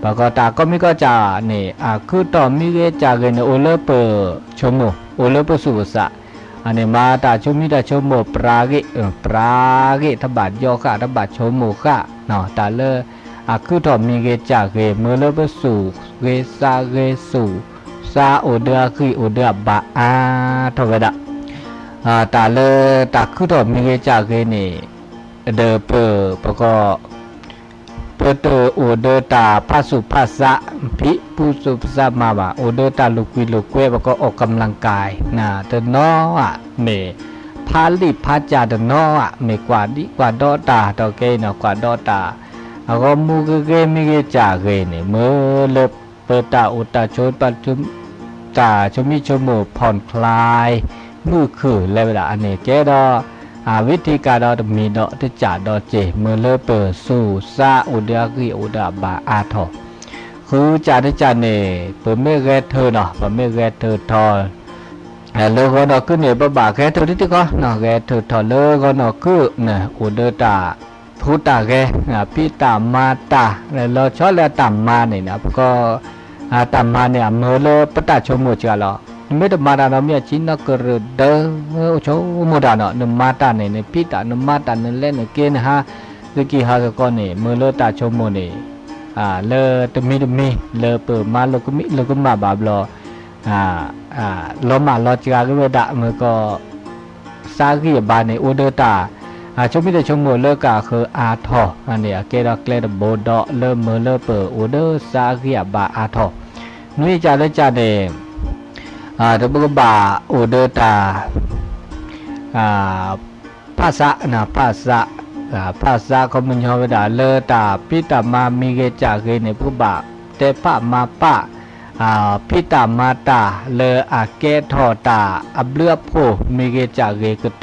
ပကိးတၢ်ကိးမံၤကိးစ့ၢ်န့ၣ် အခုထီၣ်မ့ၢ်ဂ့ၤကၢ်ဂ့ၤန့ၣ် အိၣ်လၢပဆိကမိၣ် အိၣ်လၢပသူၣ်ပသး အန့ၣ်မၤတၢ်ဆိမံတၢ်ဆိကမိၣ်ပြးဂ့ၢ် ပြးဂ့ၢ် တဘၣ်ယီဃာ် တဘၣ်ဆိကမိၣ်ဃာ် တၢ်လၢ အခုထီၣ်မ့ၢ်ဂ့ၤကၢ်ဂ့ၤ မ့ၢ်လၢပသူၣ်ဂ့ၤသးဂ့ၤ သူၣ်သးအိၣ်ဒီးအဂံၢ်အိၣ်ဒီးအဘါအါထီၣ်ဝဲဒၣ် တၢ်လၢတၢ်ခုထီၣ်မ့ၢ်ဂ့ၤကၢ်ဂ့ၤန့ၣ် ဒီးပ ပက ပတအိၣ်ဒီးတၢ်ဖးသူၣ်ဖးသး ဖံးဖုသူၣ်ဖးသးမၤဘၣ် အိၣ်ဒီးတၢ်လိာ်ကွံာ်လိာ်ကွဲ ပကအိၣ်ကမျၢၢ်ကဲ တနီၤဧါ မ့ၢ် ဖးလံာ်ဖးစၢ်တနီၤဧါ မ့ၢ်ကွၢ်ဒံကွၢ်ဒီးတၢ် ဒီးကဲအံၤနီၤ ကွၢ်ဒီးတၢ် အဂီၢ်မူဂ့ၤဂ့ၤ မ့ၢ်ဂ့ၤကၢ်ဂ့ၤန့ၣ် မ့ၢ်လၢပတၢ်အိၣ်တၢ်ဆိး တၢ်ဆိမံဆိကမိၣ် ผ่อนคลาย မုာ်ခုၣ်လဲၤဝဲဒၣ် အန့ၣ်ကဲဒီး အဝံထံကၤဒီးတမံၤဒီးတစၢ်ဒီးစ့ၢ် မ့ၢ်လၢပသူၣ်သးအိၣ်ဒီးအဂံၢ်အိၣ်ဒီးအဘါအါထီၣ် ဃုစးတစၢ်န့ၣ် ပမ့ၢ်ဂဲၤထၢၣ်နီၤ ပမ့ၢ်ဂဲၤထၢၣ်ထီၣ် လၢဂီၤနီၢ်ကုၢ်န့ၣ် ပဘၣ်ဂဲၤထုးတံၢ်တံၢ်ဃီနီၤ, ဂဲၤထုးထီၣ်လၢဂီၤနီၢ်ကုၢ်န့ၣ် အိၣ်ဒီးတၢ်ဖိတၢ်ဂဲၤ, ဖံးတၢ်မၤတၢ်, လီၤဆီလၢအတၢ်မၤန့ၣ်နီၤ, ပကီ တၢ်မၤန့ၣ် အမၢလၢပတၢ်ဆိကမိၣ်စှၤလီၤ. နမ့ၢ်တမၤတၢ်နီတမံၤ အဆံးနီၢ်ကရၢၢ်ဒၢ အိၣ်ဆိကမိၣ်တၢ်နီၤ, နမၤတၢ်န့ၣ် နဖံးတၢ် နမၤတၢ် နလဲၤနက့ၤနဟး သုက့ၤဟးသကိးန့ၣ် မၢလၢတၢ်ဆိကမိၣ်န့ၣ် လၢတမံၤတမံၤ လၢပမၤလိာ်ကမံးလိာ်ကမၣ်ဘၣ်ဘျီ လီၤမၢ်လီၤစှၤက့ၤဝဲဒၣ် မ့ၢ်ကီး စါဂံၢ်အဘါန့ၣ် အိၣ်ဒီးတၢ် ဆိကမိၣ်တၢ်ဆိကမိၣ်လၢကဃၢၤအါထီၣ်န့ၣ် အကဲထီၣ်ကျဲတဘိဒီးလၢမၢလၢပအိၣ်ဒီးစါဂံၢ်အဘါအါထီၣ်, နွံကစၢ်လၢကစၢ်န့ၣ် တပကဘၣ်အိၣ်ဒီးတၢ် ဖးစး, ဖးစး, ဖးစး ခီပညီဝဲဒၣ်လၢတၢ်ဖံးတၢ်မၤမံၤဂ့ၤကၢ်ဂ့ၤန့ၣ် ပကဘၣ်တဲဖးမၤဖး ဖံးတၢ်မၤတၢ်လၢအကဲထီၣ်တၢ်အဘျုးအဖှိၣ်မံၤဂ့ၤကၢ်ဂ့ၤ ကတီၤ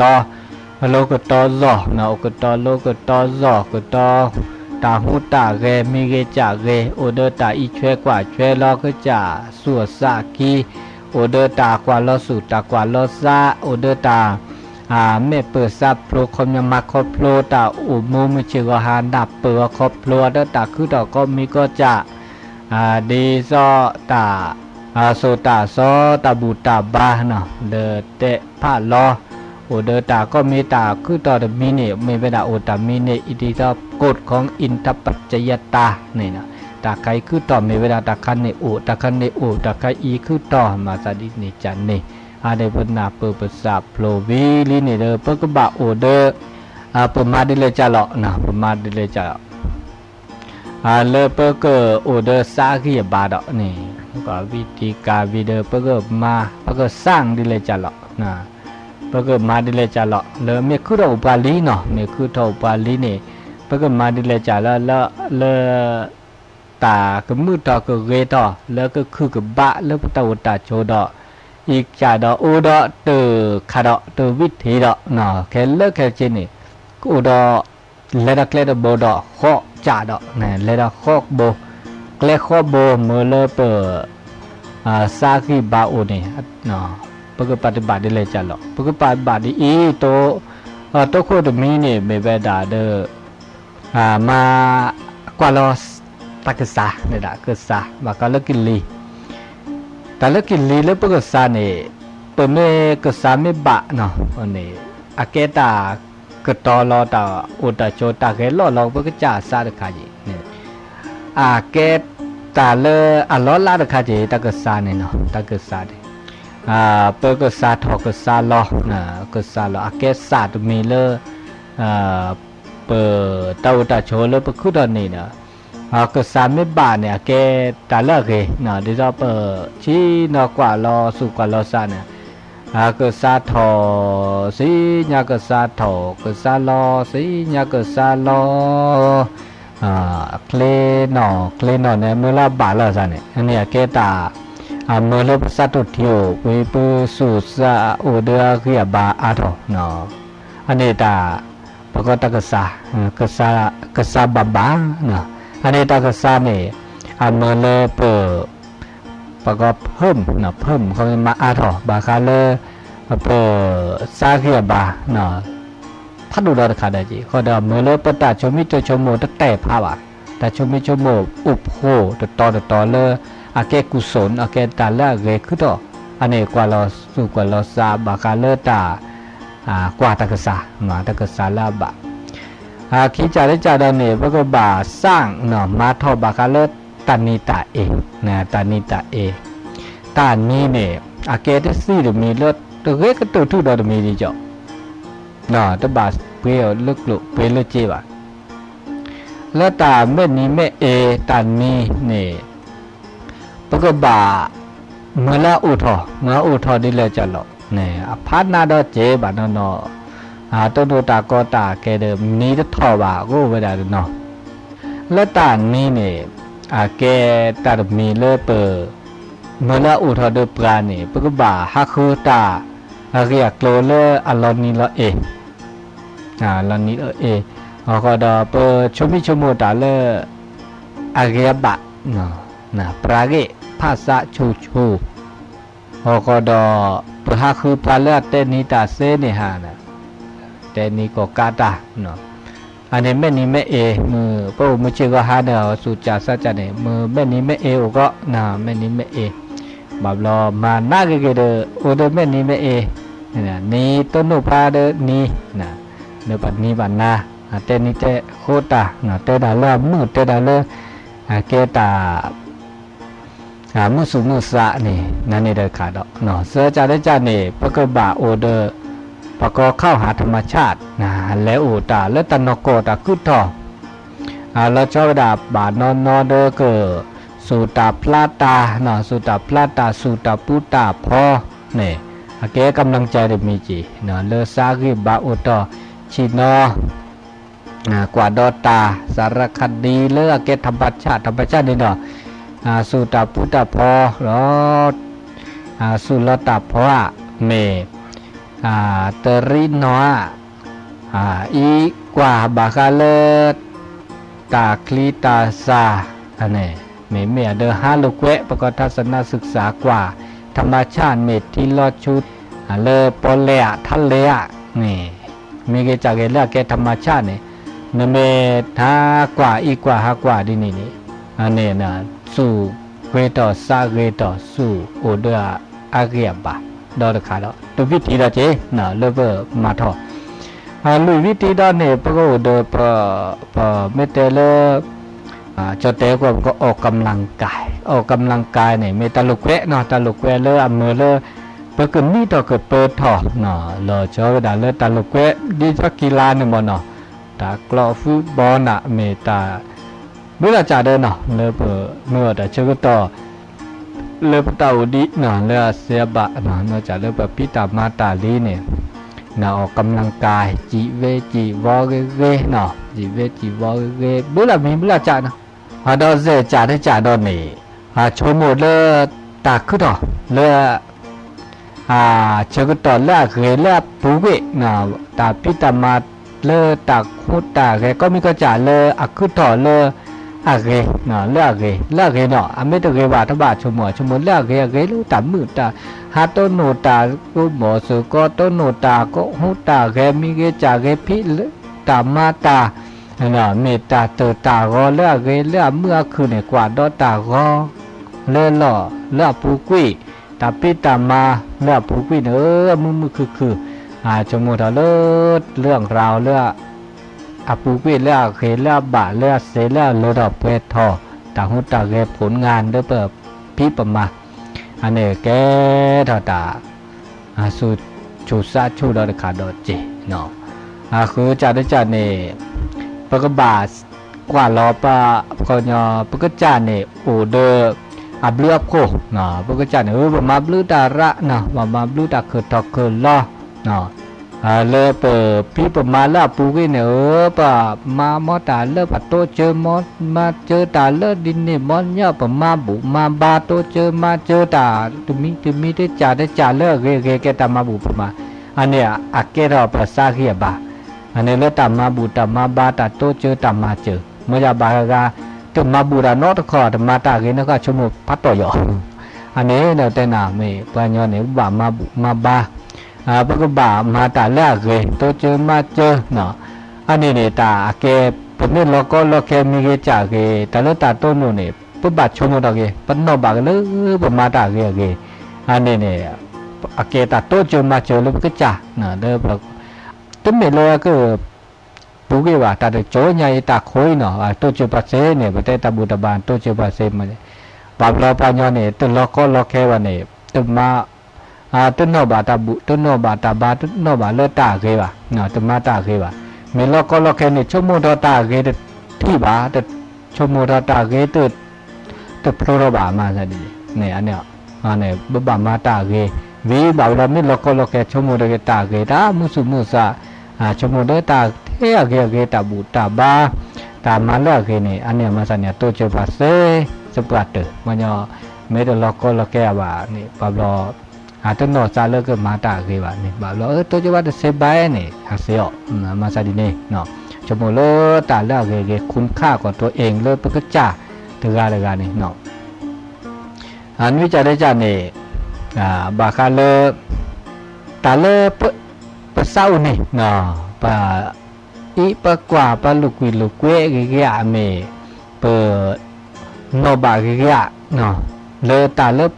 လိကတီၤလီၢ်, အိၣ်ကတီၤလိကတီၤလီၢ် ကတီၤတၢ်ဟူးတၢ်ဂဲၤမံၤဂ့ၤကၢ်ဂ့ၤ အိၣ်ဒီးတၢ်အံးထွဲကွၢ်ထွဲလီၤကစၢ်ဆူၣ်အသးအခံ, အိၣ်ဒီးတၢ်ကွၢ်လီၤဆူၣ်တၢ်ကွၢ်လီၤသး, အိၣ်ဒီးတၢ် မဲာ်ပၢၢ်စးဖျိ ခီပညီမၤခီဖျိတၢ်အိၣ်မူမုၢ်ဆ့ၣ်ဂီၤဟါ နၢ်ပၢၢ်အီၤခီဖျိဒီးတၢ်ခုထီၣ်ကီမံၤကီၢ်ကၢ်, ဒ်သိးတၢ် စိာ်တၢ်စီ တၢ်ဘူၣ်တၢ်ဘါနီၤ လၢတဲဖးလီၤ, အိၣ်ဒီးတၢ်ကီမံၤတၢ်ခုထီၣ်တမံၤန့ၣ် မ့ၢ်ဝဲဒၣ်အိၣ်တၢ်မံၤန့ၣ် အံၤဒ်သိး กฎของอินทปัจจยตา န့ၣ်နီၤ, တၢ်ခါအံၤခုထီၣ်မ့ၢ်ဝဲဒၣ်တၢ်ခါန့ၣ်အိၣ် တၢ်ခါန့ၣ်အိၣ် တၢ်ခါအံၤခုထီၣ် မၤသးဒ်န့ၣ်ကန့ၣ်, အါန့ၣ်ပနၢ်ပၢၢ်ပသးဖျိဝံၤလံန့ၣ်ဒီး ပကဘၣ်အိၣ်ဒီး ပမၤဒ်လဲၣ်ကၢ်လီၤ, ပမၤဒ်လဲၣ်ကၢ်လီၤ လၢပကအိၣ်ဒီးစါဂံၢ်အဘါဒီးန့ၣ်, ကီၢ်ဝံၤတံၢ်ကၢ်ဝံၤဒီး ပကမၤ ပကစၢ်ဒ်လဲၣ်ကၢ်လီၤ, ပကမၤဒ်လဲၣ်ကၢ်လီၤ လၢမ့ၢ်ခုထီၣ်အိၣ်ပှၤလံနီၤ, မ့ၢ်ခုထီၣ်အိၣ်ပှၤလံန့ၣ် ပကမၤဒ်လဲၣ်ကၢ်လီၤ လၢ လၢ တၢ်ကမုာ်ထီၣ်ကဂ့ၤထီၣ် လၢကခုၣ်ကဘၣ်လၢပတၢ်အိၣ်တၢ်ဆိးဒီး အံၤကၢ်ဒီးအိၣ်ဒီးတခါဒီးတဝံထံးဒီး ခဲလၢာ်ခဲဆ့န့ၣ် ကအိၣ်ဒီး လဲၤဒီးကျဲတဘိဒီးဃီကၢ်ဒီး လဲၤဒီးဃီဘိ ကျဲဃီဘိမ့ၢ်လၢပ စါဂံၢ်ဘါအိၣ်န့ၣ် ပကပာ်တဘၣ်ဒ်လဲၣ်ကၢ်လီၤ ပကပာ်ဘၣ်ဒ်အံၤ တိခိၣ်တမံၤန့ၣ် မ့ၢ်ဝဲဒၣ်ဒီး မၤကွၢ်လီၤ တၢ်ကစၢ် ဒၣ်ကစၢ် ဘၣ်ဃးလၢကလံၤ တၢ်လၢကလံၤလၢပကစၢ်န့ၣ် ပမ့ၢ်ကစၢ်မ့ၢ်ဘၣ်န့ၣ် အကဲတၢ်ကတီၤလီၤတၢ်အိၣ်တၢ်ဆိးတၢ်ဂဲၤလိာ်လီၤ ပကစၢ်အသးတခါအံၤန့ၣ် အကဲတၢ်လၢအလီၤလးတခါက့ၤ တၢ်ကစၢ်န့ၣ်နီၤ တၢ်ကစၢ်န့ၣ် ပကစၢ်ထီၣ်ကစၢ်လီၤ ကစၢ်လီၤ အကဲစၢ်တမံၤလၢ ပတၢ်အိၣ်တၢ်ဆိးလၢပခုထီၣ်န့ၣ်ဒီး ကစၢ်မ့ၢ်ဘၣ်န့ၣ် အကဲတၢ်လၢအဂ့ၤ ဒ်သိးပဆံးနီၤကွၢ်လီၤဆူၣ်ကွၢ်လီၤစးန့ၣ် ကစၢ်ထီၣ် စံညါကစၢ်ထီၣ် ကစၢ်လီၤ စံညါကစၢ်လီၤ ချ့နီၣ် ချ့နီၣ်န့ၣ် မၢလၢအဘၣ်လီၤစးန့ၣ် အန့ၣ်အကဲတၢ် အမၢလၢပစးထီၣ်ထံအိၣ် ဝံၤပဆူၣ်စးအိၣ်ဒီးအဂံၢ်အဘါအါထီၣ် အန့ၣ်တၢ် ပကီတၢ်ကစၢ် ကစၢ်ဘၣ်ဘၣ် အန့ၣ်တၢ်ကစၢ်န့ၣ် အမၢလၢပ ပကီ เพิ่ม เพิ่ม ခီမ့ၢ်မၤအါထီၣ် ဘၣ်ဃးလၢ ပ စါဂံၢ်အဘါ ဖးဒိၣ်ဒီးတခါဒီးက့ၤ ဃီဒီးမၢလၢပတၢ်ဆိမိၣ်ဆိကမိၣ်တတဲာ်ဖးဘၣ် တၢ်ဆိမိၣ်ဆိကမိၣ်အိၣ်ဖှိၣ်တတီၤတတီၤလၢ အကဲကူၣ်စိၣ် အကဲတၢ်လၢအဂဲၤခုထီၣ် အန့ၣ်ကွၢ်လီၤဆူၣ်ကွၢ်လီၤစးဘၣ်ဃးလၢတၢ် ကွၢ်တၢ်ကစၢ် တၢ်ကစၢ်လၢအဘၣ် ခံကစၢ်လၢကစၢ်ဒီးန့ၣ် ပကဘၣ်စၢ် မၤထီၣ်ဘၣ်ဃးလၢတၢ်နံၤတၢ်အ့ တၢ်နံၤတၢ်အ့ တၢ်နံၤန့ၣ် အကဲတသံၣ်တမံၤလၢတဂ့ၤကတၢၢ်ထူၣ်ဒီးတမံၤဒ်ကီး တဘၣ်ပှ့ၤလၢကျိၣ်ပှ့ၤလၢစ့ဘၣ် လၢတၢ်မဲာ်နံၤမဲာ်အ့ တၢ်နံၤန့ၣ် ပကဘၣ် မၢလၢအအိၣ်ထီၣ် မၢလၢအအိၣ်ထီၣ်ဒ်လဲၣ်ကၢ်လီၤ အဖးနးဒီးစ့ဘၣ်နီၢ်နီၢ် တၢ်ဒိၣ်တၢ်ကီတၢ်ကဲဒီး နံၤတထီၣ်ဘၣ်ကအိၣ်ဝဲဒၣ်တနီၤ လၢတၢ်နံၤန့ၣ် အကဲတၢ်တမံၤလၢပ မၢလၢအအိၣ်ထီၣ်ဒီးပှၤန့ၣ် ပကဘၣ်ဟးဃုတၢ် အဂ့ၢ်အကျိၤလၢအလီၤနံၤလီၤအ့ လီၤနံၤလီၤအ့ အဃိဒီးပဆိမိၣ်ဆိကမိၣ်တၢ်လၢ အဂ့ၤအဘၣ် ပြၤဂ့ၢ် ဖးစးဆူၣ်ဆူၣ် အဃိဒီး ပ ဟးဃုပှၤလၢအတဲနံၤတၢ်သ့န့ၣ်ဟါ, တဲနံၤကိးကးတၢ်, အန့ၣ်မဲာ်နံၤမဲာ်အ့, မုၢ်ပအိၣ်မုၢ်ဆ့ၣ်ဂီၤဟါန့ၣ် အီၤစူၢ်ကၢ်စၢ်ကၢ်န့ၣ် မုၢ်မဲာ်နံၤမဲာ်အ့အိၣ်ကီး, မဲာ်နံၤမဲာ်အ့, ဘၣ်ဘျီမၤနးဂ့ၤဂ့ၤဒီး အိၣ်ဒီးမဲာ်နံၤမဲာ်အ့, နံၤတိၢ်နီၣ်ပှၤဒီးနံၤ, ဒီးပှၤနံၤဘၣ်နၤ, တဲနံၤတဲဃိတၢ်, တဲတၢ်လၢအမုာ် တဲတၢ်လၢ အကဲတၢ် မုာ်သူၣ်မုာ်သးန့ၣ် နန့ၣ်တခါဒီး သၢကၢ်တကၢ်န့ၣ် ပကဘၣ်အိၣ်ဒီး ပှၤကီခီၣ်ဟး ธรรมชาติ လဲၤအိၣ်တၢ်လၢတၢ်နီၢ်ကီၢ်တၢ်ခုၣ်ထီၣ်, လီၤဆီဝဲဒၣ်ဘၣ်နီၢ်နီၢ်ဒီးက သူၣ်တၢ်ဖျးတၢ်, သူၣ်တၢ်ဖျးတၢ် သူၣ်တၢ်ပူၤတၢ်ဖီန့ၣ် အကဲ กำลังใจ တမံၤက့ၤ လၢသးဂံၢ်ဘါအိၣ်ထီၣ်ဆံးနီၤ ကွၢ်ဒီးတၢ် สารคดี လၢအကဲ ธรรมชาติ ธรรมชาติ န့ၣ်ဒီး သူၣ်တၢ်ပူၤတၢ်ဖီလီၤ, သူၣ်လီၤတၢ်ဖီဧါ, မ့ၢ် တရံးနီၢ်ဧါ, အံၤကွၢ်ဘၣ်ဃးလၢ တၢ်ချံတၢ်စၢ်န့ၣ် မ့မ့ၢ်အဒၢးဟါလိာ်ကွဲ ပကီၢ် ทัศนศึกษา ကွၢ် ธรรมชาติ မ့ၢ်ထံလီၤဆူ လၢပီလဲၣ်ဧါ ထါလဲၣ်ဧါန့ၣ် မ့ၢ်ဂ့ၤစၢ်ဂ့ၤလၢအကဲ ธรรมชาติ န့ၣ် နမ့ၢ်ဟးကွၢ်အံၤကွၢ်ဟးကွၢ်ဒ်န့ၣ်န့ၣ် န့ၣ် သူၣ်ဂ့ၤထီၣ်သးဂ့ၤထီၣ် သူၣ်အိၣ်ဒီးအဂ့ၤအဘၣ် ဒီးတခါဒီး တဝံၣ်တံၢ်ဒီးက့ၤ လၢပမၤထီၣ် လွံၢ်ဝံၣ်တံၢ်ဒီးန့ၣ် ပကအိၣ်ဒီး ပမ့ၢ်တဲလၢ ကၠီတဲကွၢ် ပက ออกกำลังกาย ออกกำลังกาย န့ၣ် မ့ၢ်တၢ်လိာ်ကွဲနီၤ တၢ်လိာ်ကွဲလၢအမုာ်လၢ ပကနံၣ်ထီၣ်ကပၢထီၣ်နီၤ လီၤဆီဝဲဒၣ်လၢတၢ်လိာ်ကွဲ ဒ်ကၠီကံလါန့ၣ်မ့ၢ်နီၤ တၢ်ကျီၣ်ဖုဘီနး မ့ၢ်တၢ် မုၢ်လၢ်ကၢ်ဒီးနီၤ လၢပမ့ၢ်အီၤတၢ်ဆၢကတီၢ် လၢပတၢ်အိၣ်ဒံးနီၤ လၢအစဲအဘၣ်နီၤ နီၢ်ကၢ်လၢပဖံးတၢ်မၤတၢ်လံန့ၣ် န ออกกำลังกาย စံးဝဲစံးဝီဂ့ၤဂ့ၤနီၤ စံးဝဲစံးဝီဂ့ၤဂ့ၤ ဘုလၢမံၤဘုလၢ်ကၢ်နီၤ ဒီးစဲးကၢ်တကၢ်ဒီးန့ၣ် ဆိကမိၣ်လၢ တၢ်ခုၣ်ထီၣ်လၢ ဆၢကတီၢ်လၢအဂ့ၤလၢအပူၤကွံာ် တၢ်ဖံးတၢ်မၤလၢတၢ်ခိတၢ်ဂဲၤ ကီၢ်မံၤကီၢ်စဲၣ်လၢအခုၣ်ထီၣ်လၢ အဂ့ၤ လၢအဂ့ၤ လၢအဂ့ၤနီၤ အမ့ၢ်တဂ့ၤဘၣ် တဘၣ်ဆိကမိၣ် ဆိကမိၣ်လၢအဂ့ၤ အဂ့ၤလၢတၢ်မုာ်တၢ် ဟးတိၢ်နီၣ်တၢ်ကိးမီၤစၢၤကီး တိၢ်နီၣ်တၢ်ကိးဟူးတၢ်ဂဲၤ မံၤဂ့ၤစၢ်ဂ့ၤ ဖံးလၢတၢ်မၤတၢ် မ့ၢ်တၢ်တၢၢ်တၢ်ဂီၤလၢအဂ့ၤ လၢအမုာ်အခုၣ်န့ၣ် ကွၢ်ဒီးတၢ်ဂီၤ လၢလီၢ်လၢအပူၤကွံာ် တၢ်ဖံးတၢ်မၤလၢအပူၤကွံာ်န့ၣ် မုာ်မုာ်ခုၣ်ခုၣ် ဆိကမိၣ်ထီၣ်လၢ လၢအရၤလၢ အပူၤကွံာ်လၢအဂ့ၤလၢအဘၣ်လၢအစဲးလၢအလၢထီၣ်ပှဲၤထီၣ် တၢ်ဟူးတၢ်ဂဲၤ ผลงาน လၢပဖံးပမၤ အန့ၣ်ကဲထီၣ်တၢ် ဆူၣ်ဆူၣ်စးဆူၣ်ဒီးတခါဒီးက့ၤ အဃုကၢ်တကၢ်န့ၣ် ပကဘၣ်ကွၢ်လီၤပှၤ ပကီၢ်ညီ ပကစၢ်န့ၣ်အိၣ်ဒီး အဘျုးအဖှိၣ် ပကစၢ်န့ၣ် ပမၤဘျုးတၢ်ရး ပမၤဘျုးတၢ်ခၢၣ်ထီၣ်ခၢၣ်လီၤ လၢပဖံးပမၤလၢအပူၤကွံာ်န့ၣ် ပမၤမီတၢ်လၢပတိစၢၤမီ မၤစၢၤတၢ်လၢဒ်န့ၣ်မီညါ ပမၤဘူၣ်မၤဘါတိစၢၤမၤစၢၤတၢ် တမံၤတမံၤတကၢ်တကၢ် လၢအဂ့ၤအဂ့ၤ တၢ်မၤဘူၣ်ပမၤ အန့ၣ်အကဲထီၣ်ပသးဂံၢ်အဘါ အန့ၣ်လၢတၢ်မၤဘူၣ်တၢ်မၤဘါ တၢ်တိစၢၤတၢ်မၤစၢၤ မ့ၢ်ယၤဘၣ်ဂၤ တမၤဘူၣ်တၢ်နီတခီၣ် တမၤတၢ်ဂ့ၤနီတခါ ဆိကမိၣ်ဖးတီၢ်ယီၤ အန့ၣ်ဒီးတဲနၤ မ့ၢ်ပှၤကညီန့ၣ် ပဘၣ်မၤဘူၣ်မၤဘါ ပကဘၣ်မၤတၢ်လၢအဂ့ၤ တိစၢၤမၤစၢၤ အန့ၣ်န့ၣ် တၢ်အကဲ ပမ့ၢ်လီၤကီလီၤခဲ မံၤဂ့ၤစၢ်ဂ့ၤ တၢ်လၢတၢ်တိၢ်နီၣ်န့ၣ် ပဘၣ်ဆိကမိၣ်ထီၣ်က့ၤ ပနီၣ်ဘၣ်က့ၤလၢပမၤတၢ်အဂ့ၤအဂ့ၤ အန့ၣ်န့ၣ် အကဲတၢ်တိစၢၤမၤစၢၤလၢပကစၢ် လၢ တမ့ၢ်လၢက ပူၤကွံာ်ဘၣ် တၢ်တကၠိညါအံၤ တၢ်ခိအံၤနီၤ တိစၢၤပှၤစ့န့ၣ် ပတဲတၢ်ဘူၣ်တၢ်ဘါ တိစၢၤပှၤစ့မ့ၢ်န့ၣ် ဘၣ်ဘျီပှၤကညီန့ၣ် တလီၤကီလီၤခဲဘၣ်န့ၣ် တမၤ တနီၣ်ဘၣ်တၢ်ဘူၣ် တနီၣ်ဘၣ်တၢ်ဘါ တနီၣ်ဘၣ်လၢတၢ်အဂ့ၤဘၣ် တမၤတၢ်အဂ့ၤဘၣ် မ့ၢ်လီၤကီလီၤခဲန့ၣ် ဆိကမိၣ်ထီၣ်တၢ်အဂ့ၤတထံၣ်ဘၣ် ဆိကမိၣ်ထီၣ်တၢ်အဂ့ၤတ တဖျိထီၣ်ဘၣ်မၤသးဒ်န့ၣ် အန့ၣ် ပဘၣ်မၤတၢ်အဂ့ၤ ဝံၤဘၣ်ဝဲဒီးမ့ၢ်လီၤကီလီၤခဲ ဆိကမိၣ်ဒီးတၢ်အဂ့ၤ တၢ်မုာ်သူၣ်မုာ်သး ဆိကမိၣ်ဒီးတၢ်ထဲအဂ့ၤအဂ့ၤ တၢ်ဘူၣ်တၢ်ဘါ တၢ်မၤလၢအဂ့ၤန့ၣ် အန့ၣ်မၤသးန့ၣ် တိစၢၤပှၤစ့ စပှၢ်တၢၢ် ပှၤကညီ မ့ၢ်တလီၤကီလီၤခဲဘၣ်န့ၣ် ဘၣ်ဘျီ တနီၣ်သးလၢကမၤတၢ်အဂ့ၤဘၣ်န့ၣ် ဘၣ်ဘျီ တိစၢၤပှၤတစ့ဘၣ်န့ၣ် အစ့အီၤ မၤသးဒ်န့ၣ် ဆိကမိၣ်လၢတၢ်လၢအဂ့ၤဂ့ၤ คุณค่าของตัวเอง လၢပကစၢ်တဂၤတဂၤန့ၣ် နွံကၢ်တကၢ်န့ၣ် ဘၣ်ဃးလၢ တၢ်လၢ ပသးအိၣ်န့ၣ် ပအံးပကွၢ် ပလိာ်ကွံာ်လိာ်ကွဲဂ့ၤဂ့ၤဧါ မ့ၢ် ပနီၣ်ဘၣ်ဂ့ၤဂ့ၤဧါ လၢတၢ်လၢ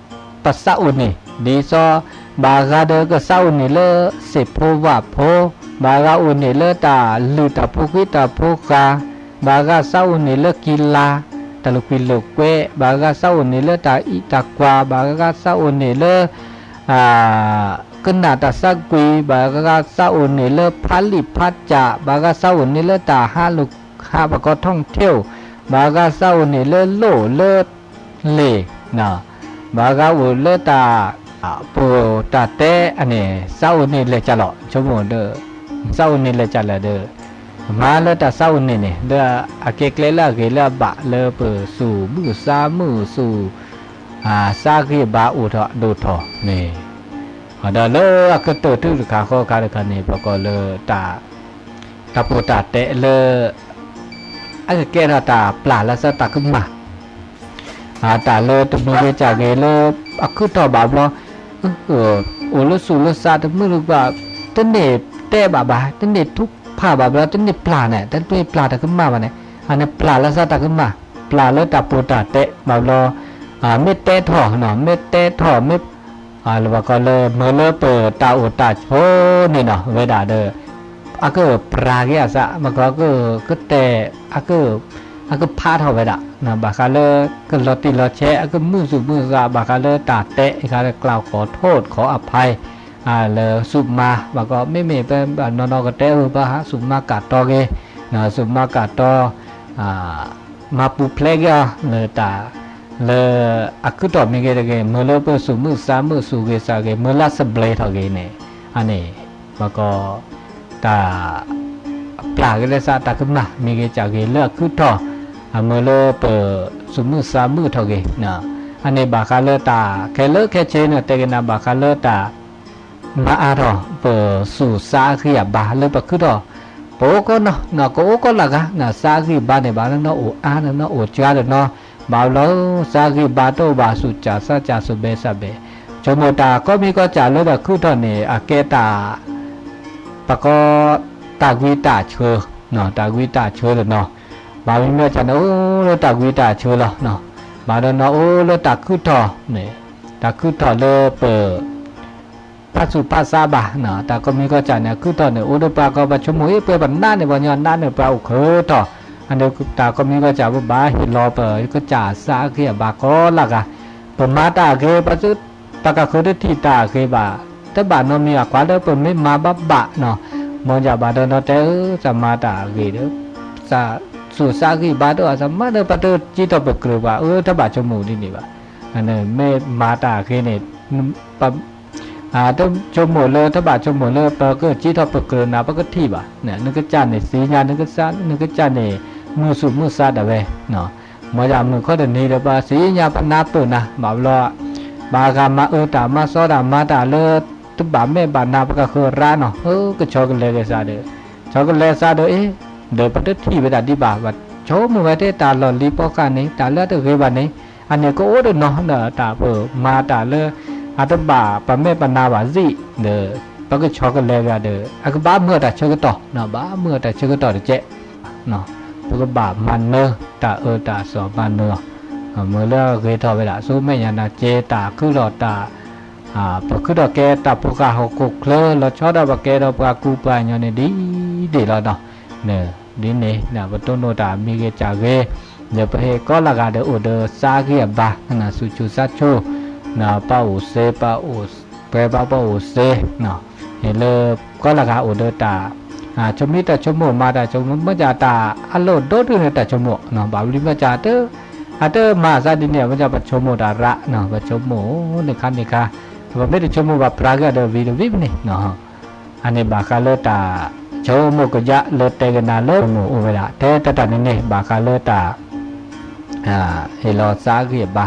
ပသးအိၣ်န့ၣ် ဒ်သိး ဘၣ်ဂၤဒီးကသးအိၣ်န့ၣ်လၢ စံာ်ဖိဝၣ်ဖိ, ဘၣ်ဂၤအိၣ်န့ၣ်လၢတၢ်လုၢ်တၢ်ဖိဃ့တၢ်ဖိဃာ်, ဘၣ်ဂၤသးအိၣ်န့ၣ်လၢကံလၤ တၢ်လိာ်ကွံာ်လိာ်ကွဲ, ဘၣ်ဂၤသးအိၣ်န့ၣ်လၢတၢ်အံးတၢ်ကွၢ်, ဘၣ်ဂၤသးအိၣ်န့ၣ်လၢ ကနၣ်တၢ်သးကွံာ်, ဘၣ်ဂၤသးအိၣ်န့ၣ်လၢဖးလံာ်ဖးစၢ်, ဘၣ်ဂၤသးအိၣ်န့ၣ်လၢတၢ်ဟးလိာ်ဟးပကီၢ် ท่องเที่ยว, ဘၣ်ဂၤသးအိၣ်န့ၣ်လၢလိၣ်လၢလ့ၣ်, ဘၣ်ဂၤအိၣ်လၢတၢ် ပတၢ်တဲအန့ၣ် သးအိၣ်န့ၣ်လဲၤကၢ်လီၤ ဆိကမိၣ်ဒီး သးအိၣ်န့ၣ်လဲၤကၢ်လီၤဒီး မၤလၢတၢ်သးအိၣ်န့ၣ်န့ၣ် လၢအကဲကျဲလၢအဂ့ၤလၢအဘၣ်လၢပသူၣ်မုာ်သးမုာ်သူၣ် သးဂံၢ်ဘါအိၣ်ထီၣ်ဒိၣ်ထီၣ်န့ၣ် ဒီးလၢအကတၢၢ်ထူၣ်တခါဃီခါတခါန့ၣ် ပကိးလၢ တၢ်ပတၢ်တဲလၢ အကကဲထီၣ်တၢ်ပျၢ်လၢသးတၢ်ကမၣ် တၢ်လၢတမံၤဂ့ၤကၢ်ဂ့ၤလၢ အခုၣ်ထီၣ်ဘၣ်ဘျီ အိၣ်လၢသူၣ်လၢသးတမုာ်လၢၤဘၣ် တန့ၢ်တဲဘၣ်ဘၣ် တန့ၢ်ထုကဖၣ်ဘၣ်ဘျီ တန့ၢ်ပျၢ်န့ၣ် တန့ၢ်ပျၢ်တၢ်ကမၣ်ဘၣ်န့ၣ် အန့ၣ်ပျၢ်လၢသးတၢ်ကမၣ် ပျၢ်လၢတၢ်ပတၢ်တဲဘၣ်ဘျီ မ့ၢ်တဲထီၣ် မ့ၢ်တဲထီၣ် မ့ၢ် လၢပကိးလၢမ့ၢ်လၢပတၢ်အိၣ်တၢ်ဆိးန့ၣ်နီၤ ဝဲဒၣ်ဒီး အကပြၤက့ၤအသး မ့ၢ်ကီးကတဲ အကဖးထီၣ်ဝဲဒၣ် ဘၣ်ဃးလၢကလီၤတံၢ်လီၤဆဲး အကမုာ်သူၣ်မုာ်သး ဘၣ်ဃးလၢတၢ်တဲ အခါလၢ กล่าวขอโทษ ขออภัย လၢသူၣ်မါ ဘၣ်ကီး မ့မ့ၢ်ပနီၢ်နီၢ်ကတဲအၢ ပသူၣ်မါကၢ်တီဂ့ၤ သူၣ်မါကၢ်တီ မၤပူၤဖျဲးက့ၤအီၤ လၢတၢ် လၢအခုၣ်ထီၣ်မ့ၢ်ဂ့ၤတဂ့ၤ မ့ၢ်လၢပသူၣ်မုာ်သးမုာ်သူၣ်ဂ့ၤသးဂ့ၤ မ့ၢ်လၢသဘျ့ထီၣ်ဂ့ၤန့ၣ် အန့ၣ် ဘၣ်ကီး တၢ် ပျၢ်က့ၤလၢသးတၢ်ကမၣ် မ့ၢ်ဂ့ၤကၢ်ဂ့ၤလၢအခုၣ်ထီၣ် အမ့ၢ်လၢပသူၣ်မုာ်သးမုာ်ထီၣ်ဂ့ၤ အန့ၣ်ဘၣ်ဃးလၢတၢ်ခဲလၢာ်ခဲဆ့န့ၣ် တဲကနၣ်ဘၣ်ဃးလၢတၢ် မၤအါထီၣ် ပသူၣ်သးအဂံၢ်အဘါလၢပခုၣ်ထီၣ် ပအိၣ်ကီးနီၤ ကအိၣ်ကီးလၢဂၤ သးအဂံၢ်အဘါန့ၣ် ဘၣ်နီၢ်နီၢ်အိၣ်အါနီၢ်နီၢ်အိၣ်ကၢ်ဒီးနီၤ ဘၣ်ဘျီ သးအဂံၢ်အဘါတအိၣ်ဘၣ် သူၣ်စၢ်သးစၢ်သူၣ်ဘဲသးဘဲ ဆိကမိၣ်တၢ်ကိးမံၤကိးစၢ်လၢတၢ်ခုၣ်ထီၣ်န့ၣ် အကဲတၢ် ပကိး တၢ်ဂံၢ်တၢ်ဆၢ တၢ်ဂံၢ်တၢ်ဆၢလီၤနီၤ ဘၣ်မနုၤကၢ်န့ၣ် အိၣ်လၢတၢ်ဂံၢ်တၢ်ဆၢလီၤ ဘၣ်ဒီးနီၤ အိၣ်လၢတၢ်ခုၣ်ထီၣ်န့ၣ် တၢ်ခုၣ်ထီၣ်လၢပ ဖးသူၣ်ဖးသးဘၣ် တၢ်ကိးမံၤကိးစၢ်န့ၣ် အခုၣ်ထီၣ်န့ၣ် အိၣ်ဒီးပှၤကီးပှၤဆိကမိၣ် အ့ ပှဲၤပနါန့ၣ် ပှၤညီနါန့ၣ်ပှၤအိၣ်ခုၣ်ထီၣ် အန့ၣ်တၢ်ကိးမံၤကိးစၢ် ပဘၣ်ဟ့ၣ်လီၤပကစၢ်သးအဂံၢ်အဘါကိးလၢဂၤ ပမၤတၢ်အဂ့ၤ ပသု ပှၤကဃုတထံၣ်တၢ်အဂ့ၤဘၣ် တဘၣ်နီတမံၤ အကွၢ်လၢပမ့ၢ်မၤဘၣ်ဘၣ်နီၤ မ်ယၤဘၣ်ဒီးနီၤတဲအၢ သးမၤတၢ်အဂ့ၤဒီး သူၣ်သးဂံၢ်ဘါတအိၣ် သးမၤဒီးပတကံထီၣ်ပကြၢးဘၣ် အၢ တဘၣ်ဆိကမိၣ်ဒ်န့ၣ်ဘၣ် မ့ၢ်မၤတၢ်အဂ့ၤန့ၣ် တဆိကမိၣ်လၢ တဘၣ်ဆိကမိၣ်လၢပကကံထီၣ်ပကြၢးနၤ ပကထံၣ်ဘၣ် နကစၢ်န့ၣ်သ့ၣ်ညါ နကစၢ်န့ၣ် မုာ်သူၣ်မုာ်သးဒၣ်ဝဲ မ်ယၤမုၢ်ခီတနံၤဒီး ပှၤသ့ၣ်ညါပနၢ်ပၢၢ်နၤ ဘၣ်ဘျီ ဘၣ်ဂၤမၤအၢတၢ်မၤသီတၢ်မၤတၢ်လၢ တဘၣ်မဲာ်ဘၣ်နါ ပကဃုရါနီၤ အၢ ကဆီကလဲၤက့ၤသးဒီး ဆီကလဲၤသးဒီးအ့ ဒီးပတထံၣ်ဝဲဒၣ်ဒံးဘၣ် ပဆိကမိၣ်ဝဲထဲတၢ်လီၢ်လံၤပီဃာ်န့ၣ် တၢ်လၢအတဂ့ၤဘၣ်န့ၣ် အန့ၣ်ကအိၣ်ဒီးနီၤ တၢ်ပမၤတၢ်လၢ အတဘၣ်ပမဲာ်ပနါဘၣ်သ့ၣ်ဒီး ပကဆီကလဲၤဝဲဒီး အကဘၣ်မုာ်အတၢ်ဆၢကတီၢ် ဘၣ်မုာ်အတၢ်ဆၢကတီၢ်တကဲး ပကဘၣ်မၤနၢၤ တၢ်အၢတၢ်သီမၤနၢၤအီၤ မ့ၢ်လၢအဂ့ၤထီၣ်ဝဲဒၣ် ဆူမဲာ်ညါနၤက့ တၢ်ခုၣ်လီၤတၢ် ပခုၣ်ထီၣ်ကဲတၢ်ဖိဃာ်ဟီၣ်ခိၣ်ချၢ လီၤဆီဒၣ်ပကဲဒီးပှၤကူပှၤကညီန့ၣ်ဒ်ဒ်လီၤနီၤ ဒ်န့ၣ် ပတိၢ်နီၣ်တၢ်မ့ၢ်ဂ့ၤကၢ်ဂ့ၤ ဒီးပဟ့ၣ်ကိးလၢဂၤဒီးအိၣ်ဒီးသးဂံၢ်အဘါ သူၣ်ဆူၣ်သးဆူၣ် ပအိၣ်စ့ ပအိၣ်ပှဲၤဘၣ်ပအိၣ်စ့ ဟ့ၣ်လၢကိးလၢဂၤအိၣ်ဒီးတၢ် ဆိမိၣ်တၢ်ဆိကမိၣ် မၤတၢ်ဆိကမိၣ် မ့ၢ်ကၢ်တၢ်အလီၢ်ဒိၣ်ဒိၣ်န့ၣ် တၢ်ဆိကမိၣ် ဘၣ်မနုၤမ့ၢ်ကၢ် အတမၤသးဒ်န့ၣ် မ့ၢ်ကၢ်ပဆိကမိၣ်တၢ်ရၣ် ပဆိကမိၣ်န့ၣ်ခါန့ၣ်ခါ ပမ့ၢ်တဆိကမိၣ်ဘၣ်ပြးက့ၤဒီးဝံၤတဝံၤမ့ၢ်န့ၣ် အန့ၣ်ဘၣ်ဃးလၢတၢ်ဆိကမိၣ်ကယၢ်လၢတဲကနၤလၢပမိၢ်အိၣ်ဝဲဒၣ် ထဲတၢ်တၢ်န့ၣ်န့ၣ် ဘၣ်ဃးလၢတၢ် ဟ့ၣ်လီၤသးဂံၢ်အဘါ